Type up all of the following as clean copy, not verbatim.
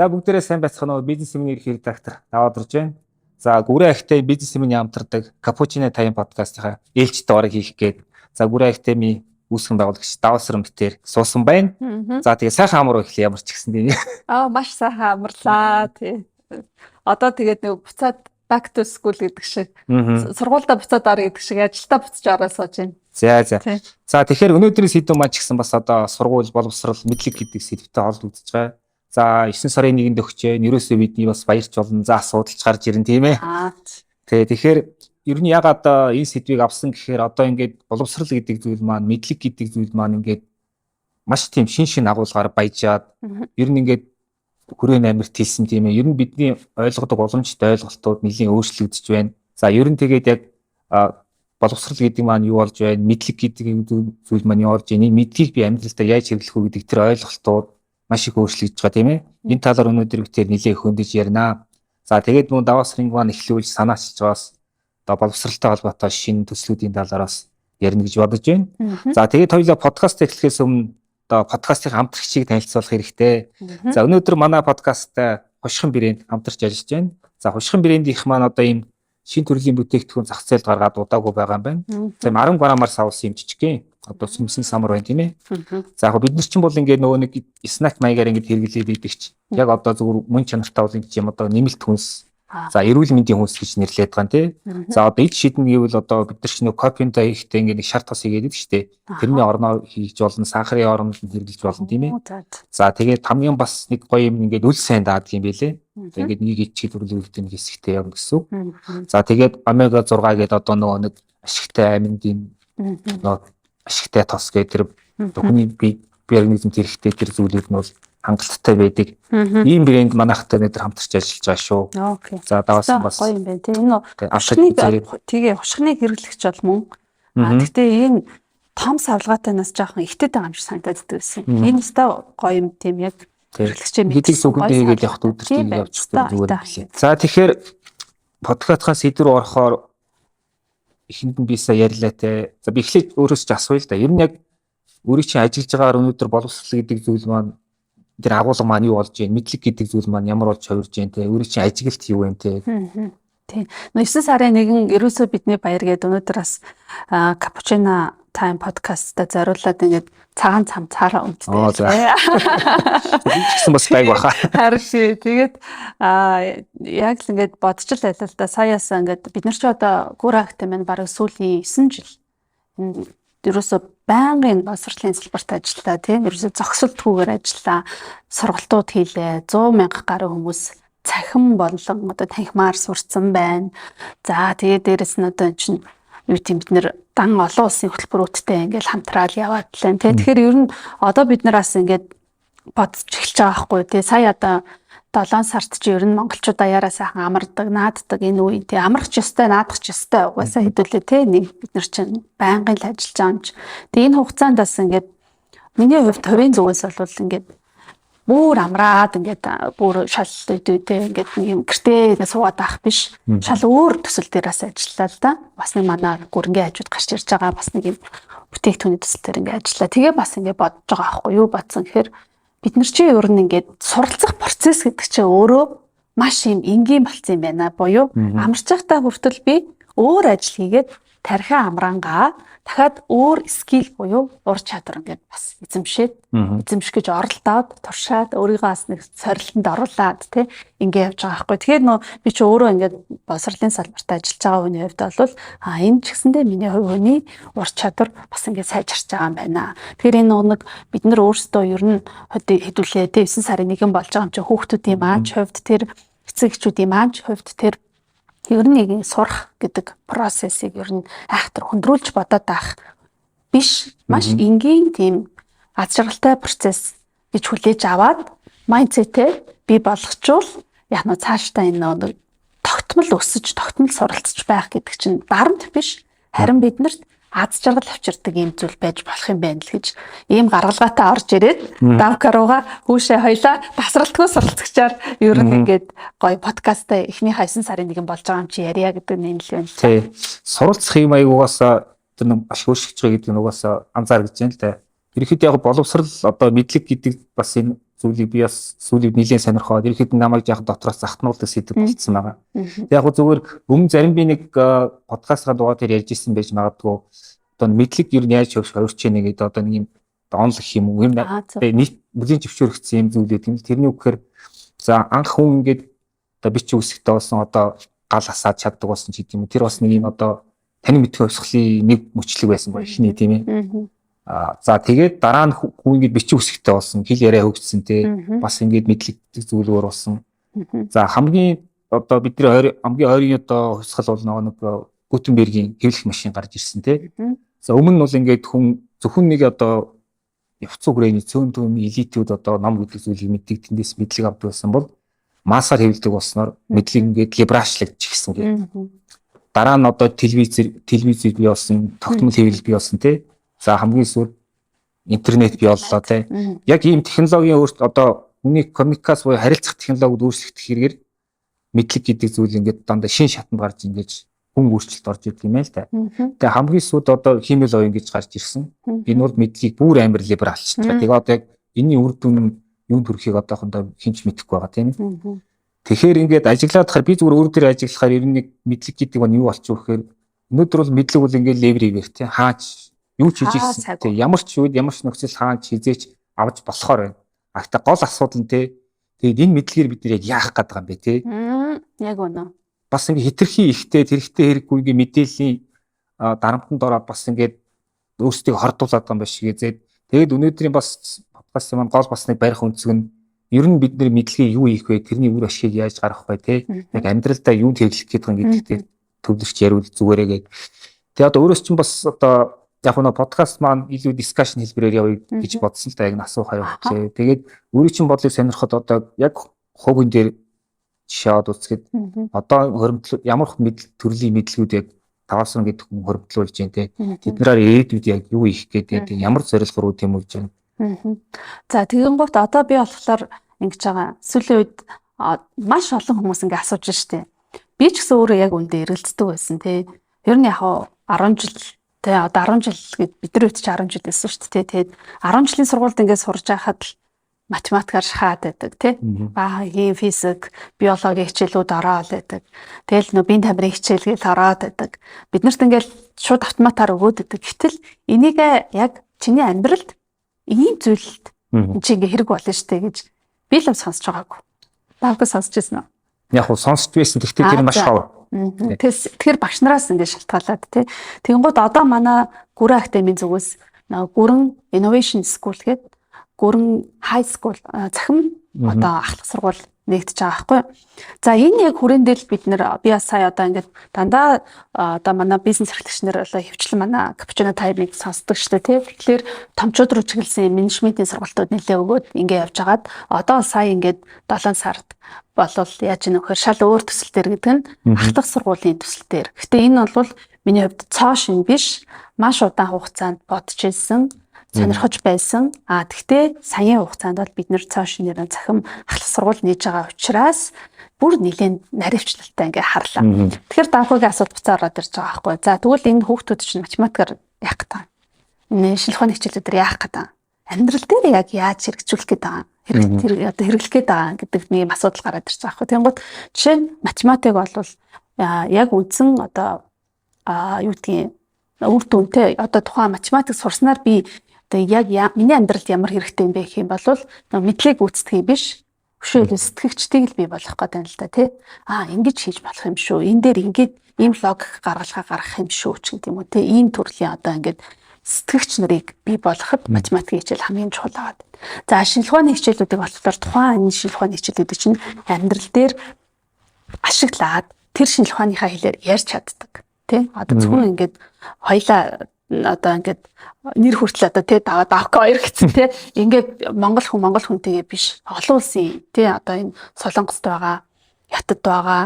За, бүгдээрээ сайн байцгаана уу? Бизнес юмны ерөнхий редактор даваад орж байна. За, Гүрэн ахтай бизнес юмны хамтардаг Cappuccino Time подкастынхаа ээлжид дугаарыг хийх гээд, за, Гүрэн ахтай үүсгэн байгуулагч Даваасран битэр суусан байна. За, тэгээ сайхан амар эхлэе ямар ч гэсэн тийм. Аа, маш сайхан амарлаа, тий. Одоо тэгээд нэг буцаад back to school гэдэг шиг, сургуульдаа буцаад орё гэдэг шиг ажилдаа буцаж ороо сууж байна. За. За, тэгэхээр өнөөдрийн сэдэв маань ч гэсэн бас одоо сургууль, боловсрал, мэдлэг гэдэг сэдвтэй холбогдож байгаа. За, 9 сарын 1-нд өгчээ. Ерөөсөө бидний бас баярч болно. За, асуудалч гарч ирэн, тийм ээ. Тий, тэгэхээр ер нь ягаад энэ сэдвийг авсан гэхээр одоо ингээд боловсрал гэдэг зүйл маань, мэдлэг гэдэг зүйл маань ингээд маш тийм шин шин агуулгаар баяжаад, ер нь ингээд хүрээ амирт хэлсэн, тийм ээ. Ер нь бидний ойлгодог уламжтай ойлголтууд нэлийн өөрчлөгдөж байна. За, ер нь тэгээд яг боловсрал гэдэг маань юу болж байна, мэдлэг гэдэг зүйл маань юу болж байна, энэ мэдлэгийг би амьдралдаа яаж хэрэглэх үү гэдэг тэр ойлголтууд маш их өөрчлөгдөж байгаа, тийм ээ. Энэ талаар өнөөдөр бид нэлээд хөндөж ярина. За, тэгээд мөн даваас ринг маань эхлүүлж санаачилж байгаас одоо боловсралтай холбоотой шинэ төслүүдийн талаар бас ярина гэж бодож байна. За, тэгээд хоёулаа подкаст эхлэхээс өмнө одоо подкастын хамтрагчийг танилцуулах хэрэгтэй. За, өнөөдөр манай подкаст Хушхан брэнд хамтарч ажиллаж байна. За, Хушхан брэндийнх маань одоо ийм шин төрлийн бүтээгдэхүүн зах зээлд гаргаад удаагүй байгаа юм байна. За, 10 граммаар савлсан юм жижигхэн. Одоо сүмсэн самар байна, тийм ээ. За, яг бид нар чинь бол ингээд нөгөө нэг snack маягаар ингээд хэрэглээд идэг ч яг одоо зөвхөн мөн чанартай бол ингэж юм одоо нэмэлт хүнс. За, эрүүл мэндийн хүнс гэж нэрлээд байгаа юм, тий. За, одоо ид шиднэ гэвэл одоо бид нар чинь нөгөө кофеинтай хийхдээ ингээд нэг шар тос хийгээд идэг шүү дээ. Тэрний орноо хийж болно, сахарын оронд нь хэрэглэж болно, тийм ээ. За, тэгээд хамгийн бас нэг гоё юм ингээд үл сайн даадаг юм билээ. Тэгээд нэг ичиг төрлөختөө нэг хэсэгтэй явна гэсэн үг. За, тэгээд омега 6 гэдэг одоо нөгөө нэг ашигтай аминдын нөгөө ашигтай тос гэдэг тэр хүний бие организмд хэрэгтэй тэр зүйлүүд нь бол хангалттай байдаг. Ийм брэнд манайхтай өнөөдөр хамтарч ажиллаж байгаа шүү. За, даваасан бас гоё юм байна, тийм. Энэ тэгээ хушхныг хэрэглэгч бол мөн. А тэгтээ энэ том савлгаатай нас жоохон ихтэй байгаа юм шиг санагдаад байсан. Энэ өстой гоё юм, тийм, яг хэрэглэгчээ мэддэг сүгэндээ хийгээд явахд өдөр тийм явчих зүгээр юм. За, тэгэхээр подкастын сэдв рүү орохоор эхэнд нь би сая ярьлаа те. За, би эхлээд өөрөөс ч асууя л да. Ер нь яг өөрийн чинь ажиллаж байгаагаар өнөөдөр боловсрал гэдэг зүйл маань, тэр агуулга маань юу болж байна? Мэдлэг гэдэг зүйл маань ямар болж хувирж байна те? Өөрийн чинь ажиглалт юу вэ те? Тийм. 9 сарын 1 ерөөсөө бидний баяр гээд өнөөдөр бас Cappuccino Time подкастта зориулаад ингээд цагаан цам цаараа өмдтэй. Аа, за. Гэсэн бас байг баха. Харин ши. Тэгээд яг л ингээд бодож л байлаа л да. Саяасаа ингээд бид нар ч одоо Гүрагтай маань бараг сүүлийн 9 жил энэ ерөөсөө байнгын боловсролын салбарт ажиллаа, тийм, ерөөсөө зогсолтгүйгээр ажиллаа, сургалтууд хийлээ, 100 мянга гаруй хүмүүс цахим болон одоо танхимаар сурцсан байна. За, тэгээд дээрэс нь одоо эн чинь юу тийм бид нэр дан олон улсын хөтөлбөрүүдтэй ингээл хамтраал яваад лээ, тийм. Тэгэхээр ер нь одоо бид нараас ингээд бодож эхэлж байгаа байхгүй, тий. Сая одоо 7 сард чи ер нь монголчууд аяараа сайхан амардаг, нааддаг энэ үе, тий, амрах ч ёстой, наадах ч ёстой угаасаа хэдүүлээ, тий, нэг бид нар чинь байнгын л ажиллаж байгаа юм чи. Тэгээ энэ хугацаанд бас ингээд миний хувьд, хувийн зүгээс бол ингээд бүр амраад ингээд бүр шал өдөө, тий, ингээд нэг юм гэртээ ингээд суугаад байх биш. Шал өөр төсөл дээр бас ажиллаа л да. Бас нэг манай гүрэнгийн хажууд гарч ирж байгаа бас нэг юм бүтээгдэхүүний төсөл дээр ингээд ажиллаа. Тэгээ бас ингээд бодож байгаа байхгүй юу, бодсон гэхээр бид нар чи ер нь ингээд суралцах процесс гэдэг чинь өөрөө маш юм энгийн болцсон юм байна. Буюу амарч байхдаа хүртэл би өөр ажил хийгээд тархиа амрангаа дахиад өөр skill буюу ур чадвар ингээд бас эзэмшээд, эзэмших гэж оролдоод, туршаад, өөрийгөө бас нэг сорилтонд оруулаад, тий, ингээ явж байгаа байхгүй. Тэгэхээр нөө би чи өөрөө ингээд боловсролын салбарт ажиллаж байгаа хүний хувьд бол энэ ч гэсэндээ миний хувь хүний ур чадвар бас ингээд сайжирч байгаа юм байна. Тэгэхээр энэ нэг бид нар өөрсдөө ер нь хэдүүлээ, тий, 9 сарын 1 болж байгаа юм чи хүүхдүүдийн маань хувьд тэр, эцэг эхчүүдийн маань хувьд тэр ер нь нэг сурах гэдэг процессыг ер нь айхтар хөндрүүлж бодоод байх биш, маш энгийн тийм аз жаргалтай процесс гэж хүлээж аваад mindset ээ бий болгочвол яг нь цаашдаа энэ тогтмол өсөж, тогтмол суралцж байх гэдэг чинь дарамт биш, харин биднэрт аз жаргал авчирдаг ийм зүйл байж болох юм байна л гэж ийм гаргалгаатай орж ирээд Давка руугаа хүүшээ хоёлаа тасралтгүй суралцагчаар ер нь ингээд гоё подкастаа эхнийхээ 9 сарын 1 болж байгаа юм чи ярья гэдэг нь л байна. Тий. Суралцах юм аяг угаасаа тэр нэг маш өөрчлөж байгаа гэдэг нь угаасаа анзаарч байна л да. Ерөнхийдөө яг боловсрал, одоо мэдлэг гэдэг бас энэ зүйлийг би бас сүүлийн нэлээд сонирхоод ерөнхийдөө намайг яг дотроос захтнуулдаг сэдэв болцсон байгаа. Тэг яг зүгээр өмнө зарим би нэг подкастын дугаар дээр ярьж ирсэн байж магадгүй, одоо мэдлэг ер нь яаж хувирч яана гэдэг одоо нэг юм онл гэх юм уу, ер нь нийт бүлийн зөвшөөрөгдсөн юм зүйл гэдэг юм. Тэрний үгээр за анх хүн ингээд одоо бичиг үсгтэй болсон, одоо гал асаад чаддаг болсон ч гэдэг юм уу. Тэр бас нэг юм одоо танин мэдхүй хувьсгалын нэг мөчлөг байсан ба ихний, тийм ээ. За тэгээд дараа нь хүн ингээд бичиг үсгтэй болсон, хэл яриа хөгжсөн те, бас ингээд мэдлэг зүйлөөр болсон. За хамгийн одоо бидний хамгийн ойрын одоо хувьсгал бол нөгөө нэг Гутенбергийн хэвлэх машин гарч ирсэн те. За өмнө нь бол ингээд хүн зөвхөн нэг одоо явцсан хүрээний цөөн төвний элитүүд одоо ном гэдэг зүйлийг мэддэг, тэндээс мэдлэг авдаг байсан бол массаар хэвлэдэг болсноор мэдлэг ингээд либералчлагдчих гисэн гэдэг. Дараа нь одоо телевизээр бий болсон, тогтмол хэвлэл бий болсон те. За хамгийн сүүлд интернет бий боллоо те. Яг ийм технологийн өөрчлөлт, одоо хүний коммуникац буюу харилцах технологиуд өөрчлөгдөх хэрэгээр мэдлэг гэдэг зүйл ингээд дандаа шин шатанд гарч ингээд хүн өөрчлөлт орж ирдэг юм байна л та. Тэгээ хамгийн сүүлд одоо хиймэл оюун гэж гарч ирсэн. Энэ бол мэдлэгийг бүр амар либералчдаг. Тэгээ одоо яг энэний үр дүн нь юунд хүрэхийг одоохондоо хэн ч мэдэхгүй байгаа, тийм ээ. Тэгэхээр ингээд ажиглаад хахаар би зүгээр өөр дээр ажиглахаар ер нь нэг мэдлэг гэдэг нь юу болчих вэ гэхээр өнөөдөр бол мэдлэг бол ингээд everywhere, тийм, хаач юу ч хийж ирсэн, тийм, ямар ч үед, ямар ч нөхцөл хаач хизээч авч болохоор байна. А гэхдээ гол асуудал нь, тийм, тэгээд энэ мэдлэгээр бид нэр яг яах гээд байгаа юм бэ, тийм? Яг үнэ. Бас ингээ хитрхи ихтэй тэрхтээ хэрэггүй ингээ мэдээллийн дарамтанд ороод бас ингээд өөрсдийг хордуулаад байгаа юм байна шиг зээд. Тэгээд өнөөдрийн бас подкаст маань гол бас нэг барих өнцөг нь ер нь бид нэр мэдлэгийг юу хийх вэ? Тэрний үр ашгийг яаж гаргах вэ, те? Яг амьдралдаа юунд хэрэглэх гээд байгаа гэдэгтээ төвлөрч яриул зүгээрээ гээд. Тэгээ одоо өөрөөс чинь бас одоо яг нэг подкаст маань илүү discussion хэлбэрээр явъя гэж бодсон л да, яг нь асуух аюу. Тэгээд өөрийн чинь бодлыг сонирхоход одоо яг хувийн дээр жишээ аваад үзэхэд одоо хоримтлал ямар мэдл төрлийн мэдлгүүд яг таваасан гэдэг хүн хоримтлуулж байна те. Тэднэрээр ирээдүйд яг юу хийх гээд ямар зорилго руу тэмүүлж байна. За тэгэнгүүт одоо би болохоор ингэж байгаа. Сүүлийн үед маш олон хүмүүс ингэ асууж штэ. Би ч гэсэн өөрөө яг үндэ эргэлздэг байсан тий. Ер нь яг 10 жил тий, одоо 10 жил гэд бид нар үед чи 10 жил байсан шүү дээ. Тэгээд 10 жилийн сургуульд ингээд сурж байхад л математикаар шахаад байдаг тий. Баагийн физик, биологийн хичээлүүд ороод байдаг. Тэгэл нөө биеийн тамирын хичээл гээл ороод байдаг. Бид нарт ингээл шууд автоматар өгөөд байдаг. Гэтэл энийг яг чиний амьдралд ийм зүйлд чи ингээ хэрэг болно штэ гэж би л сонсож байгаагүй. Давгүй сонсч байсан уу? Яг хуу сонсч байсан. Гэхдээ тэр маш хов. Тэгэхээр багш нараас ингээ шалтгаалаад тий. Тэгэнгүүт одоо манай Гүрэн академийн зүгээс Гүрэн Innovation School гэдэг Гүрэн High School цахим одоо ахлах сургууль нэгдэж байгаа байхгүй юу. За энэ яг хүрээнд л бид нэр би бас сая одоо ингээд дандаа одоо манай бизнес эрхлэгч нар одоо хөвчлэн манай Cappuccino Time-ыг сонсдог шүү дээ, тий. Тэгэхээр томчууд руу чиглэсэн менежментийн сургалтууд нэлээ өгөөд ингээ явж хагаад одоо сая ингээд 7 сард болвол яаж ийм нөхөр шал өөр төсөл дээр гэдэг нь ахлах сургуулийн төсөл дээр. Гэтэ энэ бол миний хувьд цоо шин биш, маш удаан хугацаанд бодож ирсэн, сонирхож байсан. А тэгтээ саяын хугацаанд бол бид нэр цоо шинээр цахим ахлах сургууль нээж байгаа учраас бүр нэлээд наривчлалтай ингээ харлаа. Тэгэхээр даахуугийн асуудал буцаа ороод ирж байгаа байхгүй. За тэгвэл энэ хүүхдүүд чинь математикаар яах гэдэг юм? Энэ шинжлэх ухааны хичээлүүдээр яах гэдэг юм? Амьдрал дээр яг яаж хэрэгжүүлэх гээд байгаа юм? Хэрэг одоо хэрэглэх гээд байгаа гэдэг нэг юм асуудал гараад ирж байгаа байхгүй. Тэнгууд жишээ нь математик бол яг үндсэн одоо юу гэдгийг үр дүнтэй, одоо тухайн математик сурснаар би одоо яг миний амьдралд ямар хэрэгтэй юм бэ гэх юм бол мэдлэг гүйцэтгэх биш, өшөө илүү сэтгэгчдийг л бий болгох гэдэг юм л да, тий. Аа, ингэж хийж болох юм шүү. Энэ дээр ингээд ийм логик гаргалгаа гаргах юм шүү ч гэдэг юм уу, тий. Ийм төрлийн одоо ингээд сэтгэгч нарыг бий болгоход математикийн хичээл хамгийн чухал байгаа. За шинжлэх ухааны хичээлүүдийг болохоор тухайн энэ шинжлэх ухааны хичээлүүдийг чинь амьдрал дээр ашиглаад тэр шинжлэх ухааныхаа хэлээр ярьж чаддаг. Тий. Одоо зөвхөн ингээд хоёлаа одоо ингээд нэр хүртэл одоо тий давка хоёр гэсэн, тий, ингээд монгол хүн монгол хүнтэйгээ биш, олон улсын, тий, одоо энэ Солонгост байгаа, Хятадд байгаа,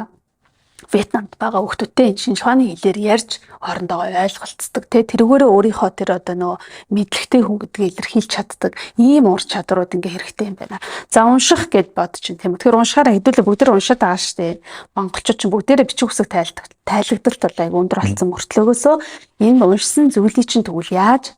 Вьетнамд байгаа хүүхдүүдтэй энэ шинжлэх ухааны хэлээр ярьж хоорондоо ойлголцдог, тий, тэрүүгээрээ өөрийнхөө тэр одоо нөгөө мэдлэгтэй хүн гэдгийг илэрхийлж чаддаг ийм ур чадрууд ингээ хэрэгтэй юм байна. За унших гэд бод чинь, тийм үү. Тэгэхээр уншихаараа хэдүүлээ бүгд уншаад байгаа шүү дээ. Монголчууд чинь бүгдээрээ бичиг үсэг тайлагдалт бол айгу өндөр болсон мөртлөөгөөсөө энэ уншсан зүйлийг чинь тэгвэл яаж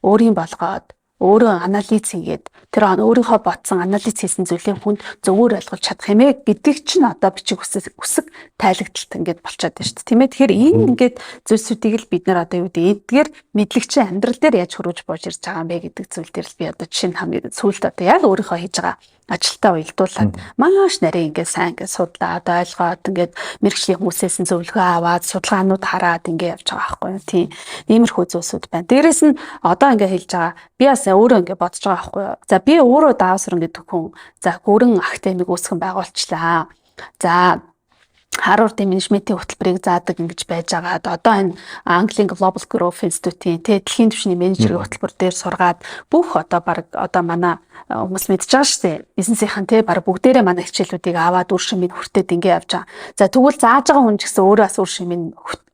өөрийн болгоод Өөрөө анализ хийгээд, тэр өөрийнхөө бодсон, анализ хийсэн зүйлийг хүнд зөвөр ойлгуулж чадах юм ээ гэдэг чинь одоо бичиг үсэг үсэг тайлагдалт ингээд болчиход байна шүү дээ. Тийм ээ. Тэгэхээр энэ ингээд зүйлсүүдийг л бид нар одоо юу гэдэг, эдгээр мэдлэг чинь амьдрал дээр яаж хөрвж бууж ирж байгаа юм бэ гэдэг зүйл дээр л би одоо жишээ нь хамгийн сүүлд одоо яг өөрийнхөө хийж байгаа ажилдаа уялдуулаад маш нарийн ингээд сайн ингээд судлаад, ойлгоод, ингээд мэргэжлийн хүмүүсээс нь зөвлөгөө аваад, судалгаанууд хараад ингээд явж байгаа байхгүй юу. Тийм, иймэрхүү зүйлсүүд байна. Дээрээс нь одоо ингээд хэлж байгаа, би бас өөрөө ингээд бодож байгаа байхгүй юу. За, би өөрөө Давсран гэдэг хүн, за, Гүрэн академик үүсгэн байгуулчлаа. За, Харвардын менежментийн хөтөлбөрийг заадаг ингэж байж байгаад, одоо энэ Английн Global Growth Institute-ийн дэлхийн түвшний менежерийн хөтөлбөр дээр сургаад, бүх одоо баг одоо манай хүмүүс мэдж байгаа шүү дээ. Бизнесийнхэн баг бүгдээрээ манай хичээлүүдийг аваад, үр шимийг хүртээд ингэ явж байгаа. За, тэгвэл зааж байгаа хүн ч гэсэн өөрөө бас үр шимийг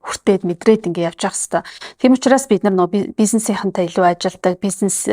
хүртээд, мэдрээд ингэ явж явах хэвээр. Тийм учраас бид нар нөгөө бизнесийнхэнтэй илүү ажилладаг, бизнес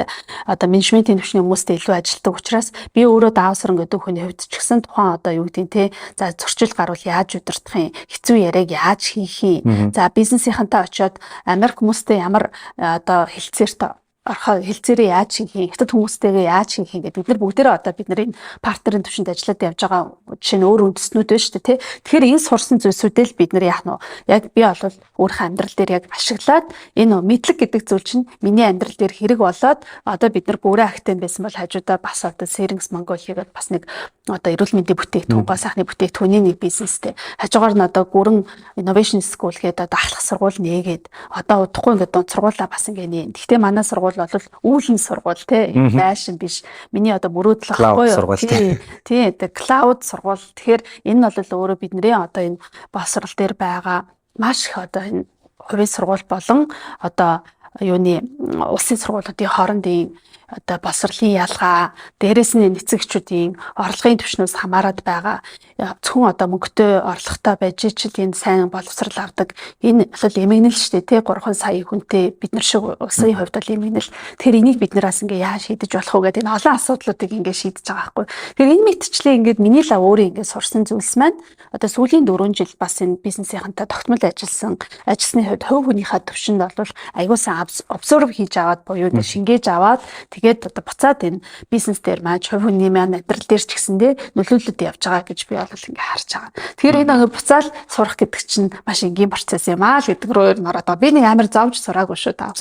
одоо менежментийн түвшний хүмүүстэй илүү ажилладаг учраас би өөрөө Давсран гэдэг хүний хувьд ч гэсэн тухайн одоо юу гэдгийг за, зөрчил гарвал яаж удирдах юм, хэцүү яриаг яаж хийх юм, за, бизнесийнхэнтэй очиод Америк хүмүүстэй ямар одоо хэлцээрт орхоо, хэлцээрээ яаж хийх юм, хятад хүмүүстэйгээ яаж хийх юм гэдэг, бид нар бүгдээрээ одоо бид нар энэ партнерын түвшинд ажиллаад явж байгаа жишээ нь өөр үндэстнүүд байна шүү дээ, тий. Тэгэхээр энэ сурсан зүйлсүүдээ л бид нар яах нь яг би бол өөрийнхөө амьдрал дээр яг ашиглаад, энэ мэдлэг гэдэг зүйл чинь миний амьдрал дээр хэрэг болоод, одоо бид нар Гүрэн академи байсан бол хажуудаа бас одоо Serings Mongolia гэдэг бас нэг одоо эрүүл мэндийн бүтээгдэхүүн, гоо сайхны бүтээгдэхүүний нэг бизнестэй. Хажуугаар нь одоо Гүрэн Innovation School гэдэг одоо ахлах сургууль нээгээд, одоо удахгүй ингээд дунд сургуулаа бас ингээд нээн. Гэхдээ манай сургууль бол үүлэн сургууль, те, байшин биш. Миний одоо мөрөөдөл ахгүй юу? Тий. Тий, тэг cloud сургууль. Тэгэхээр энэ нь бол өөрөө бидний одоо энэ боловсрал дээр байгаа маш их одоо энэ хувийн сургууль болон одоо юуны улсын сургуулиудын хоорондын одоо боловсролын ялгаа, дээрээс нь эцэгчүүдийн орлогын түвшнээс хамаарат байгаа, зөвхөн одоо мөнгөтэй, орлоготой байж ичил энэ сайн боловсрал авдаг, энэ бол эмгэнэл шүү дээ, тий, 3 сая хүнтэй бид нар шиг улсын хувьд бол эмгэнэл. Тэгэхээр энийг бид нараас ингээ яаж шийдэж болох вэ гэдэг энэ олон асуудлуудыг ингээ шийдэж байгаа байхгүй. Тэгэхээр энэ мэтчлээ ингээд миний л өөрөө ингээ сурсан зүйлс маань одоо сүүлийн 4 жил бас энэ бизнесийнхэнтэй тогтмол ажилласны хувьд хувь хүнийхээ төвшөнд бол аягүй сайн observe хийж аваад буюу шингээж аваад, тэгээд одоо буцаад энэ бизнес дээр маань, хувь хүний маань амьдрал дээр ч гэсэндээ нөлөөлөд явж байгаа гэж би бол ингээ харж байгаа. Тэгэхээр энэ буцаал сурах гэдэг чинь маш энгийн процесс юм аа л гэдэг рүү ер нь ороод байгаа. Би нэг амар зовж сураагүй шүү та.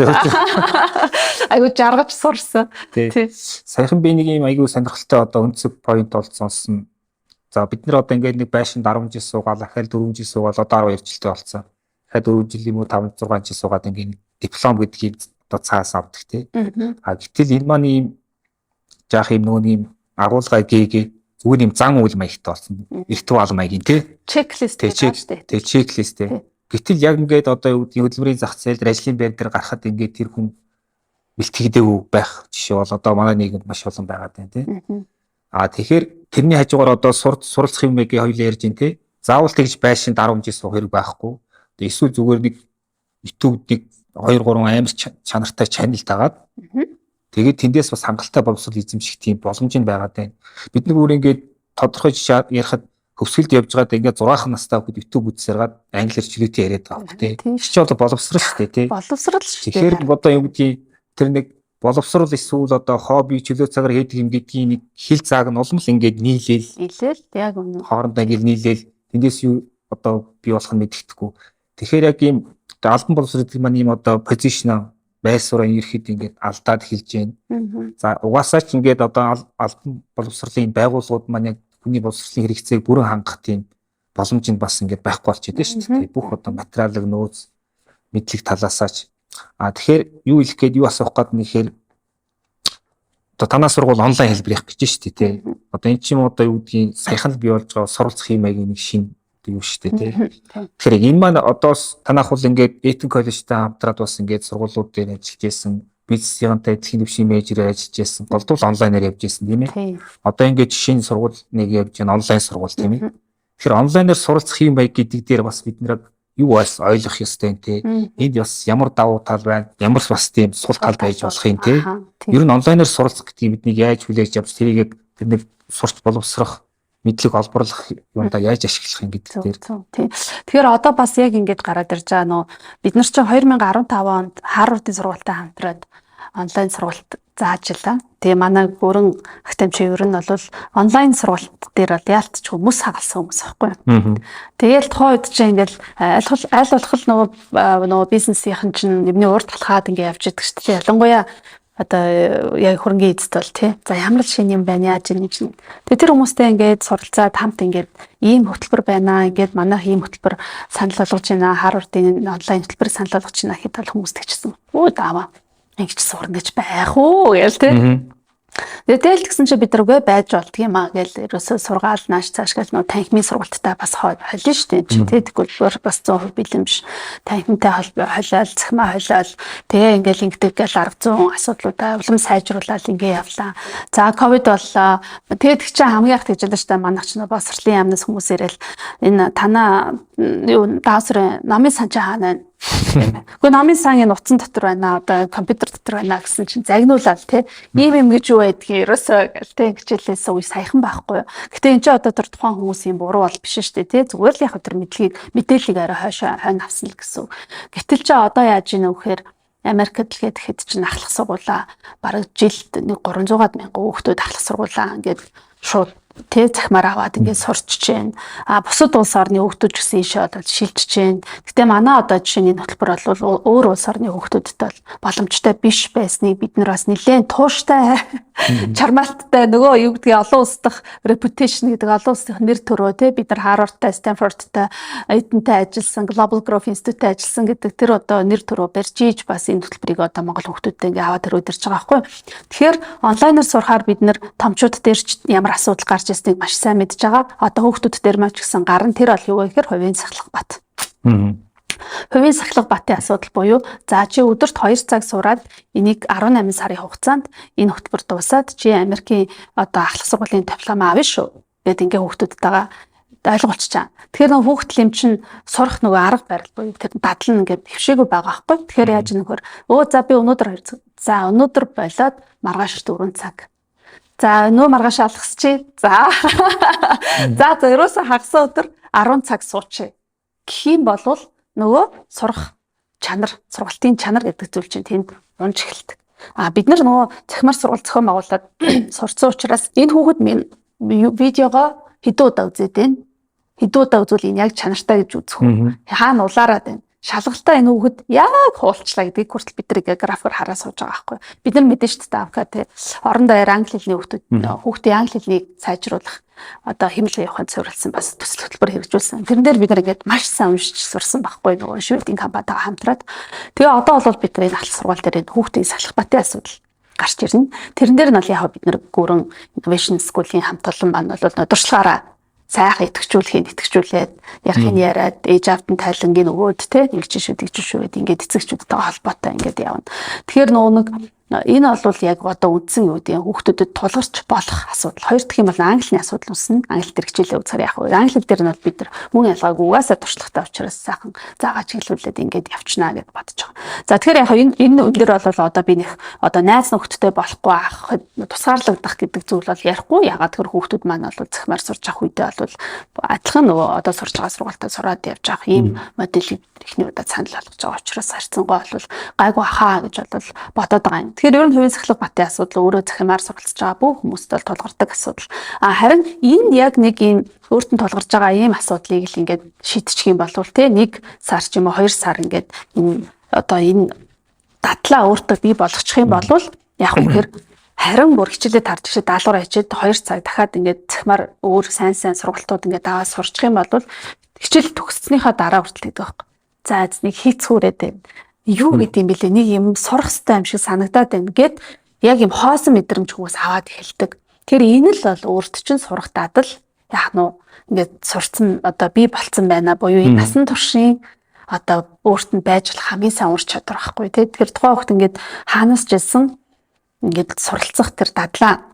Аягүй жаргаж сурсан. Тий. Саяхан би нэг юм аягүй сонирхолтой одоо өнцөг point бол сонссон. За, бид нар одоо ингээд нэг байшинд 10 жил суугаад, ахаал 4 жил суугаад, одоо 12 жилтэй болсон. Дахиад 4 жил юм уу, 5 6 жил суугаад ингээд диплом гэдгийг одоо цаас авдаг, тий. А гэтэл энэ маань ийм жаах юм нөгөө юм агуулга гээгээ зүгээр юм зан үйл маягтай болсон. Ритуал маягийн, тий. Checklist. Шүү дээ. Тий, checklist, тий. Гэтэл яг ингээд одоо юу гэдгийг хөдөлмөрийн зах зээл дээр, ажлын байр дээр гарахад ингээд тэр хүн бэлтгэдэггүй байх жишээ бол одоо манай нийгэмд маш олон байгаа даа, тий. А тэгэхээр тэрний хажуугаар одоо суралцах юм байгийн хоёулаа ярьж байна, тий. Заавал тэгж байшинд 10 жил суух хэрэг байхгүй. Эсвэл зүгээр нэг YouTube нэг 2 3 амар чанартай channel дагаад, тэгээд тэндээс бас хангалттай боловсрол эзэмших тийм боломж нь байгаад байна. Бид нар бүр ингээд тодорхой жишээ ярихад хөвсгөлд явж байгаад ингээд 6 настай хүүхэд YouTube үзсээр гад англиар чөлөөтэй яриад байгаа хөөх, тий. Чи одоо боловсрал шүү дээ, тий. Боловсрал шүү дээ. Тэгэхээр одоо юу гэдгийг тэр нэг боловсрал эсвэл одоо хобби, чөлөө цагаар хийдэг юм гэдгийн нэг хил зааг нь улам л ингээд нийлээл. Нийлээл, яг үнэн. Хоорондоо ингээд нийлээл, тэндээс юу одоо бий болох нь мэдэхгүй. Тэгэхээр яг ийм одоо албан боловсрол гэдэг маань ийм одоо position байр сууриа ирэхэд ингээд алдаад эхэлж байна. За, угаасаа ч ингээд одоо албан боловсролын байгууллагууд маань яг хүний боловсролын хэрэгцээг бүрэн хангах тийм боломж нь бас ингээд байхгүй болчиход байна шүү дээ. Бүх одоо материалыг, нөөц, мэдлэг талаасаа ч. А тэгэхээр юу хэлэх гээд, юу асуух гээд нэхэр одоо танаа сургууль онлайн хэлбэр явах гэж шүү дээ, тий. Одоо энэ ч юм одоо юу гэдгийг саяхан л бий болж байгаа суралцах юм аягийн нэг шин юу шүү дээ, тий. Тэгэхээр энэ маань одоос танах бол ингээд Eton коллежтай хамтраад бас ингээд сургуулиуд дээр ажиллаж байсан, бизнесийнхэнтэй дэлхийн түвшний менежерээр ажиллаж байсан. Голдвол онлайнаар явж байсан, тийм ээ. Одоо ингээд шинэ сургууль нэг явж байна, онлайн сургууль, тийм ээ. Тэгэхээр онлайнаар суралцах юм байг гэдэг дээр бас бид нэр юу бас ойлгох ёстой юм, те. Энд бас ямар давуу тал байна, ямар бас тийм сул тал байж болох юм, те. Ер нь онлайнаар суралцах гэдгийг бидний яаж хүлээж авч, тэрийг тэр нэг сурч боловсрох, мэдлэг олборлох юундаа яаж ашиглах юм гэдэг дээр. Тийм. Тэгэхээр одоо бас яг ингэж гараад ирж байгаа нөө бид нар чинь 2015 онд Харвардын сургуультай хамтраад онлайн сургалт зааж илаа. Тэгээ манай гүрэн академич ер нь бол онлайн сургалт дээр бол яалтчгүй мөс хагалсан хүмүүс байхгүй. Тэгээл тухайн үед чинь ингээл аль болох нөгөө бизнесийнхэн чинь юмны урд талхаад ингээ явж идэг шүү дээ. Ялангуяа одоо яг хөрөнгөний эзэд бол тий. За ямар л шинэ юм байна, яаж юм чинь. Тэгээ тэр хүмүүстэй ингээд суралцаад хамт ингээд ийм хөтөлбөр байна. Ингээд манайх ийм хөтөлбөр санал болгож байна. Харвардын онлайн хөтөлбөрийг санал болгож байна гэхэд бол хүмүүс тэгчихсэн. Өө даава. Ингэж сурна гэж байх уу гээл тий. Тэгээд тэгэл тэгсэн чинь бид нар үгүй байж болдго юм а гээл ерөөсөө сургаал нааш цааш гээл нөө танхимын сургалттай бас холино шүү дээ. Чи тий, тэгвэл бас 100% бэлэн биш. Танхимтай холиол, цахимаа холиол, тэгээ ингээл ингэдэг гээл 1000 асуудлуудаа улам сайжруулаад ингээ явлаа. За, ковид боллоо. Тэгээд тэг чинь хамгийн их тэгж л шүү дээ. Манайх ч нөө боловсролын яамнаас хүмүүс ирээл энэ танаа юу даасрын намын сан чи хаана байна? Гэхдээ намын сан энэ утсан дотор байна, одоо компьютер дотор байна гэсэн чинь загнуулаад тий. Ийм юм гэж юу байдгийг ерөөсөө гэл тий, хичээлээс үе саяхан байхгүй юу. Гэтэ энэ ч одоо тэр тухайн хүмүүсийн буруу бол биш шүү дээ тий. Зүгээр л яг тэр мэдлэгийг, мэдээллийг арай хойшоо хойно авсан л гэсэн. Гэтэл чи одоо яаж ийнэ вэхээр Америкт л гэхэд чинь ахлах сургуулаа бараг жилд нэг 300 мянган хүүхдүүд ахлах сургуулаа ингээд шууд тэ цахимаар аваад ингээд сурч чинь. А бусад улс орны хүүхдүүд ч гэсэн ийшээ бол шилжиж чинь. Гэтэ манай одоо жишээ нь энэ хөтөлбөр бол өөр улс орны хүүхдүүдэд бол боломжтой биш байсныг бид нар бас нэлээд тууштай, чармаалттай, нөгөө юу гэдгийг, олон улс дахь reputation гэдэг, олон улсын нэр төрөө те, бид нар Harvard-тай, Stanford-тай, Eton-тай ажилласан, Global Growth Institute-тай ажилласан гэдэг тэр одоо нэр төрөө барьж ийж бас энэ хөтөлбөрийг одоо Монгол хүүхдүүдтэй ингээ аваад өрөөдөрч байгаа байхгүй. Тэгэхээр онлайнаар сурахаар бид нар томчууд дээр ч ямар асуудал гарч ирснийг маш сайн мэдж байгаа. Одоо хүүхдүүд дээр маань ч гэсэн гарна. Тэр бол юу вэ гэхээр хувийн сахилга бат. Хувийн сахилга батын асуудал буюу за чи өдөрт 2 цаг сураад энийг 18 сарын хугацаанд энэ хөтөлбөр дуусаад чи Америкийн одоо ахлах сургуулийн диплом авна шүү гэд ингээ хүүхдүүдтэйгээ ойлгуулчихаа. Тэгэхээр нөгөө хүүхдэл юм чинь сурах нөгөө арга барил буюу тэр дадал нь ингээд хвшээгүй байгаа байхгүй. Тэгэхээр яаж нөхөр өө за би өнөөдөр 2 цаг. За, өнөөдөр болоод маргааш 4 цаг. За, нөө маргааш алгасчи. За. За за ерөөсө хагас өдөр 10 цаг суучээ. Гэх юм бол нөгөө сурах чанар, сургалтын чанар гэдэг зүйл чинь тэнд унж эхэлдэг. А бид нар нөгөө цахимаар сургалт зохион байгуулад сурцсан учраас энэ хүүхэд минь видеого хэдэн удаа үзээд байна? Хэдэн удаа үзвэл энэ яг чанартай гэж үзэх үү? Хаана улаарад байна? Шалгалтаа энэ хүүхэд яг хуулчлаа гэдгийг хүртэл бид нар ингээ графикаар хараа сууж байгаа байхгүй. Бид нар мэдэн шүү дээ, авка тий. Орон даяар англи хэлний хүүхдүүд, хүүхдийн англи хэлнийг сайжруулах одоо хэмнэл явахад суурилсан бас төсөл хөтөлбөр хэрэгжүүлсэн. Тэрэн дээр бид нар ингээд маш сайн уншиж сурсан байхгүй, нөгөө шведийн компанитай хамтраад. Тэгээ одоо бол бид нар энэ ахлах сургууль дээр энэ хүүхдийн сахилах батын асуудал гарч ирнэ. Тэрэн дээр нь бол яг бид нар гүрэн Innovation School-ийн хамт олон маань бол туршлагаараа сайхан идэвхжүүлэхийг идэвхжүүлээд, ярихыг яриад, ээж аавд нь тайлангийн өгөөд те, ингэж шүү, тэгж шүү гэд ингээд эцэгчүүдтэйгээ холбоотой ингээд явна. Тэгэхээр нөгөө нэг энэ бол яг одоо үндсэн юу гэдэг, хүүхдүүдэд тулгарч болох асуудал. Хоёр дахь юм бол английн асуудал үүснэ. Англи дээр хичээлээ үзэхээр яг вэ. Англи дээр нь бол бид нар мөн ялгаагүй угаасаа туршлагатай учраас сайхан заагаа чиглүүлээд ингээд явчихнаа гэд бодож байгаа. За, тэгэхээр яг энэ үн дээр бол одоо би нэх одоо найз нөхдөдтэй болохгүй ахад тусгаарлагдах гэдэг зүйл бол ярихгүй. Ягаад тэр хүүхдүүд маань бол цахимаар сурч авах үедээ бол адилхан нөгөө одоо сурч байгаа сургуультаа сураад явж байгаа ийм моделийг эхний удаа санал болгож байгаа учраас харьцангуй бол гайгүй хаа гэж бол бодоод байгаа юм. Тэгэхээр ер нь хувийн сахилга батын асуудал өөрөө цахимаар суралцж байгаа бүх хүмүүст бол тулгардаг асуудал. А харин энэ яг нэг ийм өөрт нь тулгарч байгаа ийм асуудлыг л ингээд шийдчих юм бол те, нэг сар ч юм уу 2 сар ингээд энэ одоо энэ дадлаа өөртөө бий болгочих юм бол яг үнэхээр харин бүр хичээлээ тарж ирээд даалгавар хичээд 2 цаг дахиад ингээд цахимаар өөр сайн сайн сургалтууд ингээд аваад сурчих юм бол хичээл төгссөнийхөө дараа хүртэл гэдэг байхгүй. За, эзнийг хийцгүүрээд байна. Юу гэдэг юм бэлээ, нэг юм сурах хэрэгтэй юм шиг санагдаад байна гэд яг юм хоосон мэдрэмж хүмүүс аваад эхэлдэг. Тэр энэ л бол өөрт чинь сурах дадал яах нь ингээд сурцсан одоо бий болцсон байна буюу энэ насан туршийн одоо өөрт нь байж болох хамгийн сайн ур чадвар байхгүй тий. Тэгэхээр тухайн хүүхд ингээд хаанаас ч хэлсэн ингээд суралцах тэр дадлаа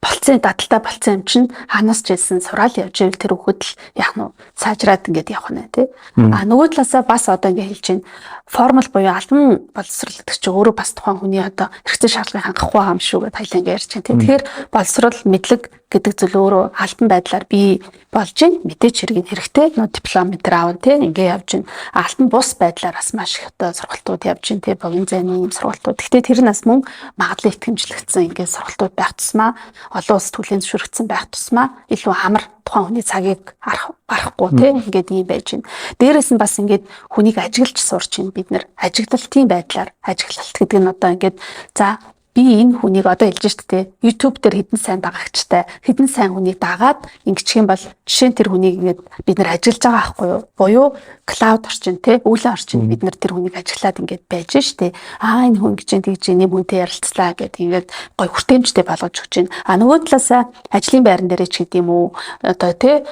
болцсон, дадалтай болцсон юм чинь хаанаас ч хэлсэн сураал явж ивэл тэр хүүхэд л яах нь сайжраад ингээд явах нэ тий. А нөгөө талаасаа бас одоо ингээд хэлж байна. Формал буюу албан боловсрол гэдэг чинь өөрөө бас тухайн хүний одоо хэрэгцээ шаардлагыг хангахгүй юм шүү гэдээ хоёлаа ингээд ярьж байна тий. Тэгэхээр боловсрол, мэдлэг гэдэг зүйл өөрөө албан байдлаар бий болж байна. Мэдээч хэрэг нь хэрэгтэй. Нөө диплом энэ төр аавн тий ингээ явж байна. Албан бус байдлаар бас маш их одоо сургалтууд явж байна тий богино зайны юм сургалтууд. Гэхдээ тэр нь бас мөн магадлал итгэмжлэгдсэн ингээ сургалтууд байх тусмаа олон улс түлэн зөвшөөрөгдсөн байх тусмаа илүү амар тухайн хүний цагийг гарахгүй тий ингээд ийм байж байна. Дээрээс нь бас ингээд хүнийг ажиглаж сурч байна бид нар. Ажиглалтын байдлаар ажиглалт гэдэг нь одоо ингээд за би энэ хүнийг одоо хэлж штэ тий YouTube дээр хэдэн сайн дагагчтай хэдэн сайн хүнийг дагаад ингэчих юм бол жишээ нь тэр хүнийг ингээд бид нар ажиллаж байгаа байхгүй юу? Буюу cloud орчин тий үүлэн орчинд бид нар тэр хүнийг ажиглаад ингээд байж штэ. Аа энэ хүн гэж тэгж нэм хүнтэй ярилцлаа гэд ингээд гой хүртээмжтэй болгож өгч байна. А нөгөө талаасаа ажлын байран дээрээ ч гэдэм үү одоо тий